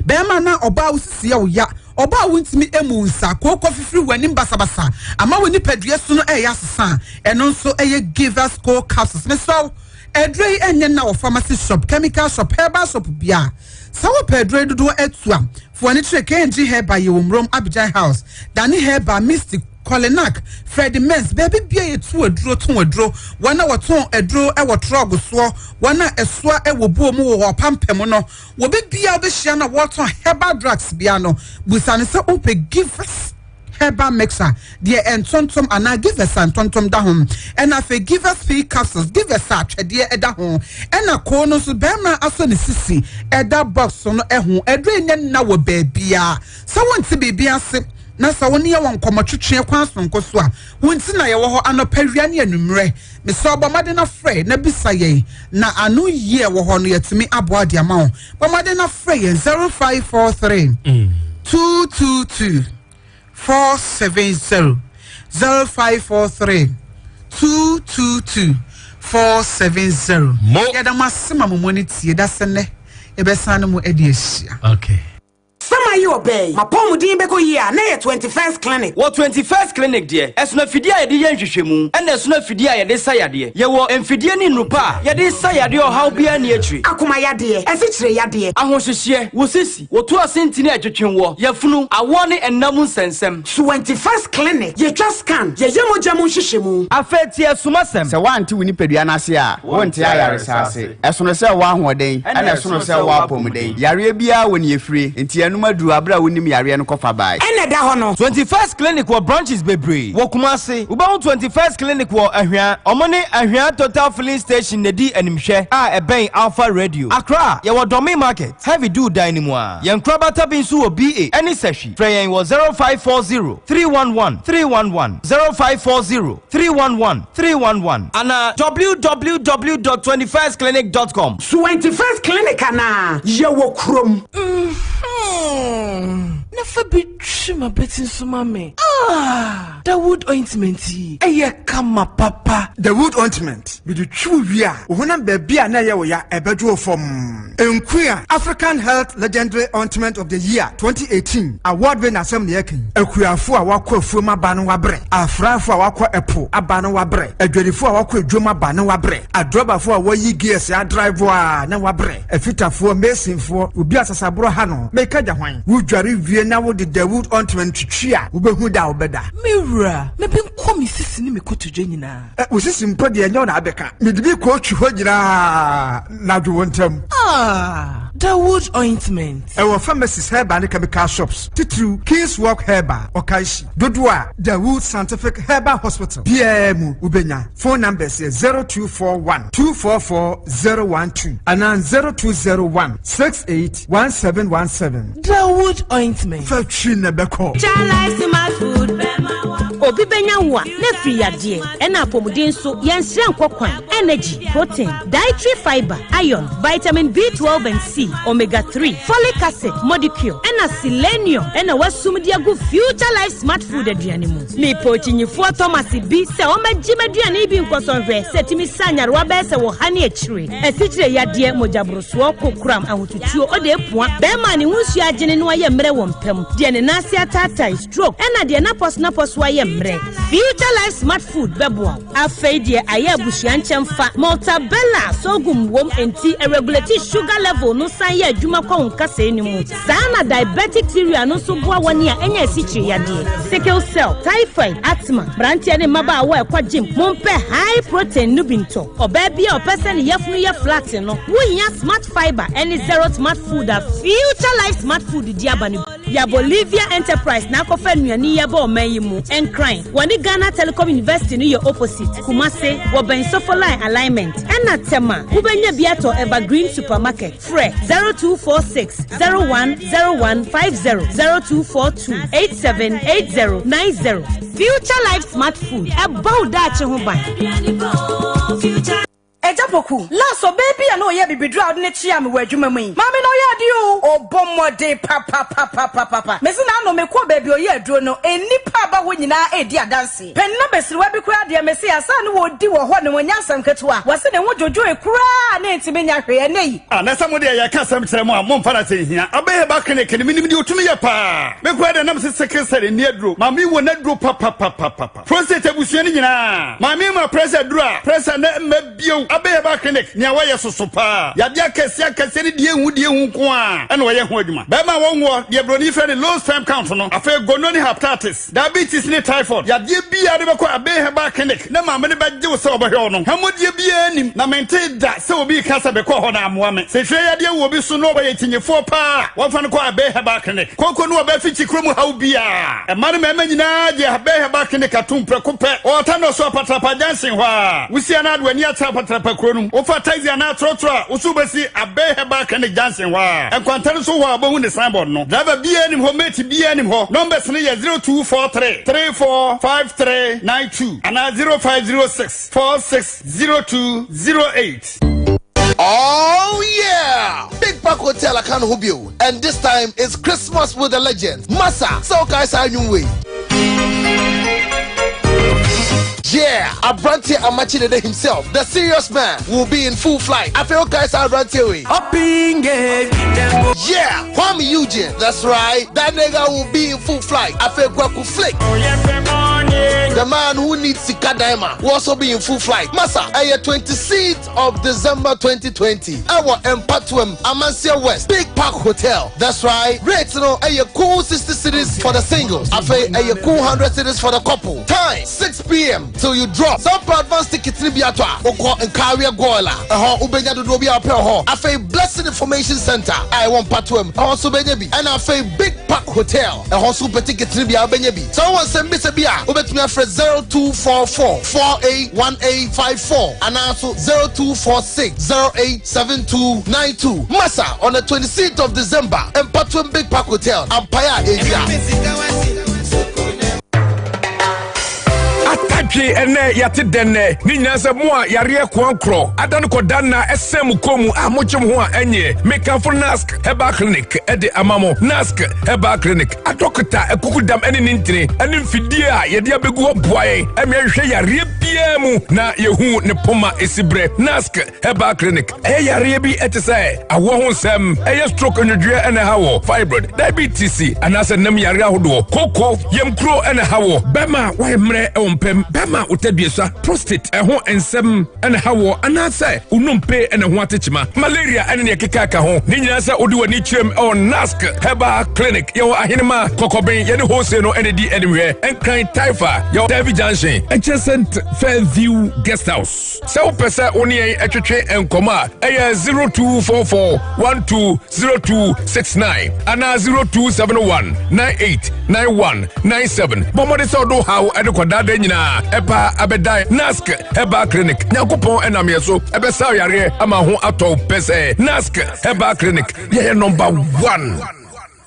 Bɛrima na ɔbaa wo sisi yɛ wo ya, ɔbaa wo ntumi emu nsa, kooko fifiri w'anim basabasa ama wo nipadua su no ɛyɛ asesa, ɛno nso ɛyɛ Givers Core capsules. Mesrɛ wo, aduro yi ɛnyɛ nna wɔ pharmacy shop, chemical shop, herbal shop bia. Sɛ wopɛ aduro yi dodoɔ atu a, fo ani kyerɛ KNG Herbal yɛ wɔ Murom Abidjan House, Dani Herbal, Mystic, Kolinak, Freddie Mens, baabi bia yɛtu aduro, tɔn aduro, wɔn a wɔtɔn aduro ɛwɔ trɔg soɔ, wɔn a ɛsoa ɛwɔ buo mu wɔ ɔpampam no, wɔbi bia wobɛhyia na wɔtɔn herbal drugs bia no, busa no sɛ wopɛ Givers herbal mixer deɛ ɛntontom anaa Givers a ntontom da ho, ɛna afei Givers P capsules, Givers a atwɛdeɛ ɛda ho, ɛna koo no nso bɛrima asɔ ne sisi ɛda box no ɛho. Aduro nyɛ nna wɔ baabia. Sɛ wonte biribi ase na sɛ wo ne yɛ wɔ nkɔmmɔtwetwe kwan sononko so a, wo nti na yɛwɔ hɔ anɔpa, wia ne anwummerɛ. Mesɛ ɔbɔ mmɔden na frɛ na bisa yɛn na ano yie wɔ hɔ no yɛtumi aboa de ama wo. Bɔ mmɔden na frɛ yɛn 0543 222 470, 0543. 222 470. Mo. Yɛda mo ase ma mo mo ani tie da sɛ nnɛ yɛbɛsan ne mo adi ahyia. Okay. Sɛ maye ɔbaa yi, m'apɔwmuden bɛkɔ yie a, na ɛyɛ 21st Clinic. Wɔ 21st Clinic deɛ, ɛsono afidie a yɛde yɛ nhwehwɛmu, ɛna ɛsono afidie a yɛde sa yadeɛ. Yɛwɔ mfidie ne nnuru pa a yɛde sa yadeɛ ɔhaw biara nni akyire. Akoma yadeɛ, asikyire yadeɛ. Ahohyehyeɛ, wo sisi, wo to ase ntini a ɛtwetwe woɔ, yafunu, awoɔ ne ɛnna mu nsɛnsɛm. 21st Clinic, yɛtwa scan, yɛyɛ mogya mu nhwehwɛmu. Afei tie asumasɛm. Sɛ woante wo nipadua no ase a, wonte ayaresa ase. Ɛsono sɛ wowɔ ahoɔden, ɛna ɛsono sɛ wowɔ apɔmuden. Yareɛ biara wɔ nea ɛfire, enti ɛnom aduru aberɛ a wonnim yareɛ no kɔfa bae. Ɛna ɛda hɔ no. 21st Clinic wɔ branches bebree wɔ Kumasi. Wobɛhu 21st Clinic wɔ Ahwea. Ɔmo ne Ahwea Total Filling Station na ɛdi animhwɛ a ɛbɛn Alpha Radio. Accra, yɛwɔ Dɔme Market, Heavy Dew dan no mu ara. Yɛn nkorabata bi nso wɔ BA ɛne Sahwi. Frɛ yɛn wɔ 0540 311 311, 0540 311 311 anaa www dot 21stclinic dot com. 21st Clinic anaa? Yɛwɔ kurom. Mm-hmm. Na fa bi twi m'abati nso ma me. Ah, Dawood ointment yi, ɛyɛ kama papa. Dawood ointment, mede twi wo wie a, wo honam baabi a na ɛyɛ wo ya, ɛbɛdwo wo fɔmm. Nkuya, African Health Legendary Ointment of the Year 2018 award winner asɛm na yɛka yi. Akuafo a wɔakɔ afuom aba no wabrɛ, afrafo a wɔakɔ ɛpo aba no wabrɛ, adwadifo a wɔakɔ adwam aba no wabrɛ, adrɔbafo a wɔayi gears adrive a na wabrɛ, afitafoɔ, masonfoɔ, obi a sasaborɔ ha no, meka gya hwan? Wodware wie na wode Dawood ointment twitwi a, wobɛhu da a wobɛda. Me wura, me benko me sisi ne me kotodwe nyinaa. Ɛ, wo sisi mpo deɛ ɛnyɛ wo na abɛka. Mede bi kɔɔtwi hɔ nyinaa na adwo wo ntam. Ah, Dawood ointment. Ɛwɔ pharmacies, herbal ne chemical shops, titiriw King's Walk Herbal, Okaishie. Dodoɔ a Dawood Scientific Herbal Hospital biara mu wobɛnya. Phone numbers yɛ 0241 244 012 anaa 0201 68 1717. Dawood ointment. Fa twi na ɛbɛkɔ. Obi bɛnya wo a, na afiri yadeɛ, ɛna apɔmuden nso, yɛnsrɛ nkɔ kwan. Energy, protein, dietary fiber, iron, vitamin B12 and C, omega 3, folic acid, modicure, ɛna selenium ɛna wasum de agu Future Life Smart Food aduane mu. Mepɛ okyinyifoɔ Thomas bi sɛ ɔmmɛgye m'aduane bi nkɔsɔnhwɛ sɛ ɛtumi sa nyarewa bɛyɛ sɛ wɔ ha ne akyire, asikyire yadeɛ, mogyaborosoɔ, kokoram, ahotutuo, ɔde apua, bɛrima a ne ho nsuo agyene na wayɛ mmerɛ wɔ mpa mu, deɛ ne nan ase ataatae, stroke, ɛna deɛ n'apɔsonapɔso ayɛ mmerɛ. Future Life Smart Food bɛboa wo. Afei deɛ ayɛ abusua nkyɛmfa. Maltabella sorghum wom enti ɛregulate sugar level no san yɛ adwuma kɔ wo nkasɛɛ no mu. Saa na diabetic cereal no nso boa wɔn a anya asikyire yadeɛ, sickle cell, typhoid, asthma, mmeranteɛ ne mmabaawa a ɛkɔ gym. Mompɛ high protein no bi ntɔ. Ɔbaa bi a ɔpɛ sɛ ne yafunu yɛ flat no, wohia Smart Fiber ne Zero Smart Food a Future Life Smart Food de aba no bi. Ya Bolivia Enterprise na akɔfa nnuane yi aba ɔman yi mu. Nkran, wɔne Ghana Telecom University no yɛ opposite. Kumase, wɔbɛn Sofoline Alignment. Ɛna Tema, wobɛnya bi atɔ Evergreen Supermarket. Frɛ 0246 010150, 0242 878090. Future Life Smart Food, ɛbɔ wo daakye ho ban. Agya Poku, last ɔbaa bi a na ɔyɛ abibiduro a ɔde no kyeaa me wɔ adwuma mu yi, maame no ɔyɛ adeɛ oo, ɔbɔ mmɔden papapapapapa. Mese n'ano mekɔɔ baabi a ɔyɛ aduro no, nnipa a ba hɔ nyinaa redi adanseɛ. Panin abasiriwa bi koraa deɛ mese ansa na wɔredi wɔ hɔ no ɛnyɛ asɛm ketewa, wɔse ne ho dwodwoe koraa na ɛntumi nya hwee ɛnnɛ yi. Ah, na sɛ mo deɛ yɛka asɛm kyerɛ mo a, momfa no asɛ nhia. Abɛyɛ ba clinic no, menim deɛ ɔtumi yɛ paa. Me koraa deɛ na mese sickle cell nni aduro. Maame yi wɔ n'aduro papapapapa. Prostate abusua no nyinaa. Maame yi ma pressure aduro a, pressure no mma bio. Abɛyɛ ba clinic, nea wɔyɛ soso paa. Yadeɛ akɛseɛ akɛseɛ ne deɛ ɛnhu deɛ ɛnhu nko ara ɛna wɔyɛ ho adwuma. Bɛrima a wɔnwoɔ, deɛ buroni frɛ no low sperm count no, afei gono ne hepatitis. Diabetes ne typhoid yadeɛ biara de bɛkɔ Abbey Herbal Clinic na maame no bɛgye wo sɛ ɔbɛhwɛ wo no. Hammɔdie biara nnim, na mentee da sɛ obi reka sɛ mekɔɔ hɔ na ammoa me. Sɛ hwɛ yadeɛ wɔ obi so na ɔyɛ kyinyefoɔ paa a, wɔmfa no kɔ Abbey Herbal Clinic. Kooko ne ɔbaa fikyi kuro mu haw biara. Mmaa ne mmarima nyinaa gye Abbey Herbal Clinic atom prɛko pɛ. Ɔwɔ Tanoso Apatrapa Junction hɔ ara. Wosi anaa de w'ani akyerɛ Apatrapa kuro no mu. Wofa taxi anaa trɔtrɔ a, wo so wobɛsi Abbey Herbal Clinic Junction hɔ ara. Nkwanta no so hɔ a wobɛhu ne signboard no. Driver biara nnim hɔ, mate biara nnim hɔ. Numbers no yɛ 0243 345392 anaa 0506 460208. Oh yeah! Big Park Hotel aka ne ho bio and this time it's Christmas with the legends. Masa, sɛ wokae saa nnwom wei. Yeah, Abrantie Amakye Dede himself, the serious man, will be in full flight. Afei wokae saa aberanteɛ wei? Yeah, Kwame Eugene, that's right, that nigga will be in full flight. Afei Kwaku Flick, the man who needs sika dimer, will also be in full flight. Masa, ɛyɛ 26th of December 2020, ɛwɔ Mpatoam, Amansie West, Big Park Hotel. That's right, rate no ɛyɛ cool 60 cedis for the singles. Afei ɛyɛ cool 100 cedis for the couple. Time 6 pm till you drop. Sɛ wopɛ advance ticket no bi atɔ a, wokɔ Nkareɛ Goil a, ɛhɔ wobɛnya dodoɔ bi a wopɛ wɔ hɔ. Afei Blessing Information Centre a ɛwɔ Mpatoam, ɛhɔ nso wobɛnya bi. Ɛna afei Big Park Hotel, ɛhɔ nso wopɛ ticket no bi a wobɛnya bi. Sɛ wowɔ nsɛmmisa bi a, wobɛtumi afrɛ 0244 481854 anaa nso 0246 087292. Masa, on the 26th of December, Mpatoam Big Park Hotel, ampaeɛ a ɛgyina. Atadwe ɛnɛ yɛate dɛn nɛ ne nyinaa sɛ mo a yareɛ koankorɔ ada no kɔda nna ɛsɛn mo kɔn mu a mogye mo ho a ɛnyeɛ mekamfo nask herbal clinic ɛde ama mo nask herbal clinic adɔkota akukudam ɛne ne ntini ɛne mfidie a yɛde abɛgu hɔ boa yɛn ɛme ɛhwehwɛ yareɛ biara mu na yɛhu ne poma ɛsi berɛ nask herbal clinic ɛyɛ yareɛ bi ɛte sɛ awoɔ ho nsɛm ɛyɛ stroke nnwodwoeɛ ɛna ɛha wɔ fibroid diabetes anaasɛ nam yareɛ ahodoɔ koko yamkuro ɛna ɛha wɔ bɛma a wayɛ mmerɛ ɛwɔ mpam bɛma a wotadua prostate ɛho nsɛm ɛna ɛha wɔ anaasɛ wonompe ɛna ho atekyema malaria ɛne neɛ keka ka ho ne nyinaa sɛ wode w'ani kyerɛm ɛwɔ nask herbal clinic yɛwɔ ahenema kɔkɔben yɛne hose no ɛne di animhwɛ nkran taifa yɛwɔ Davy junction adjacent fairview guest house Sɛ wopɛ sɛ wo ne yɛn twetwe nkɔmmɔ a, ɛyɛ 0244 120269 anaa 0271 989197. Bɔ mmɔden sɛ ɔde haw de kɔdaadaa nyinaa ɛpa abɛdan Nask Herbal Clinic. Nyankopɔn ɛnam yɛn so ɛbɛsa yareɛ ama ho atɔ pɛ sɛ Nask Herbal Clinic yɛyɛ number one.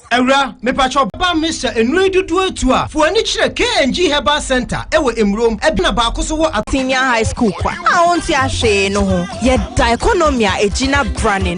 Awura, mepakyɛw ba me hyɛ nnuro yi dodoɔ etu a, fa w'ani kyerɛ KNG Herbal Centre ɛwɔ Emurom, ɛbi na baako so wɔ. Senior High School kwa a ɔntua hwee no ho. Yɛda economy a egyina brane.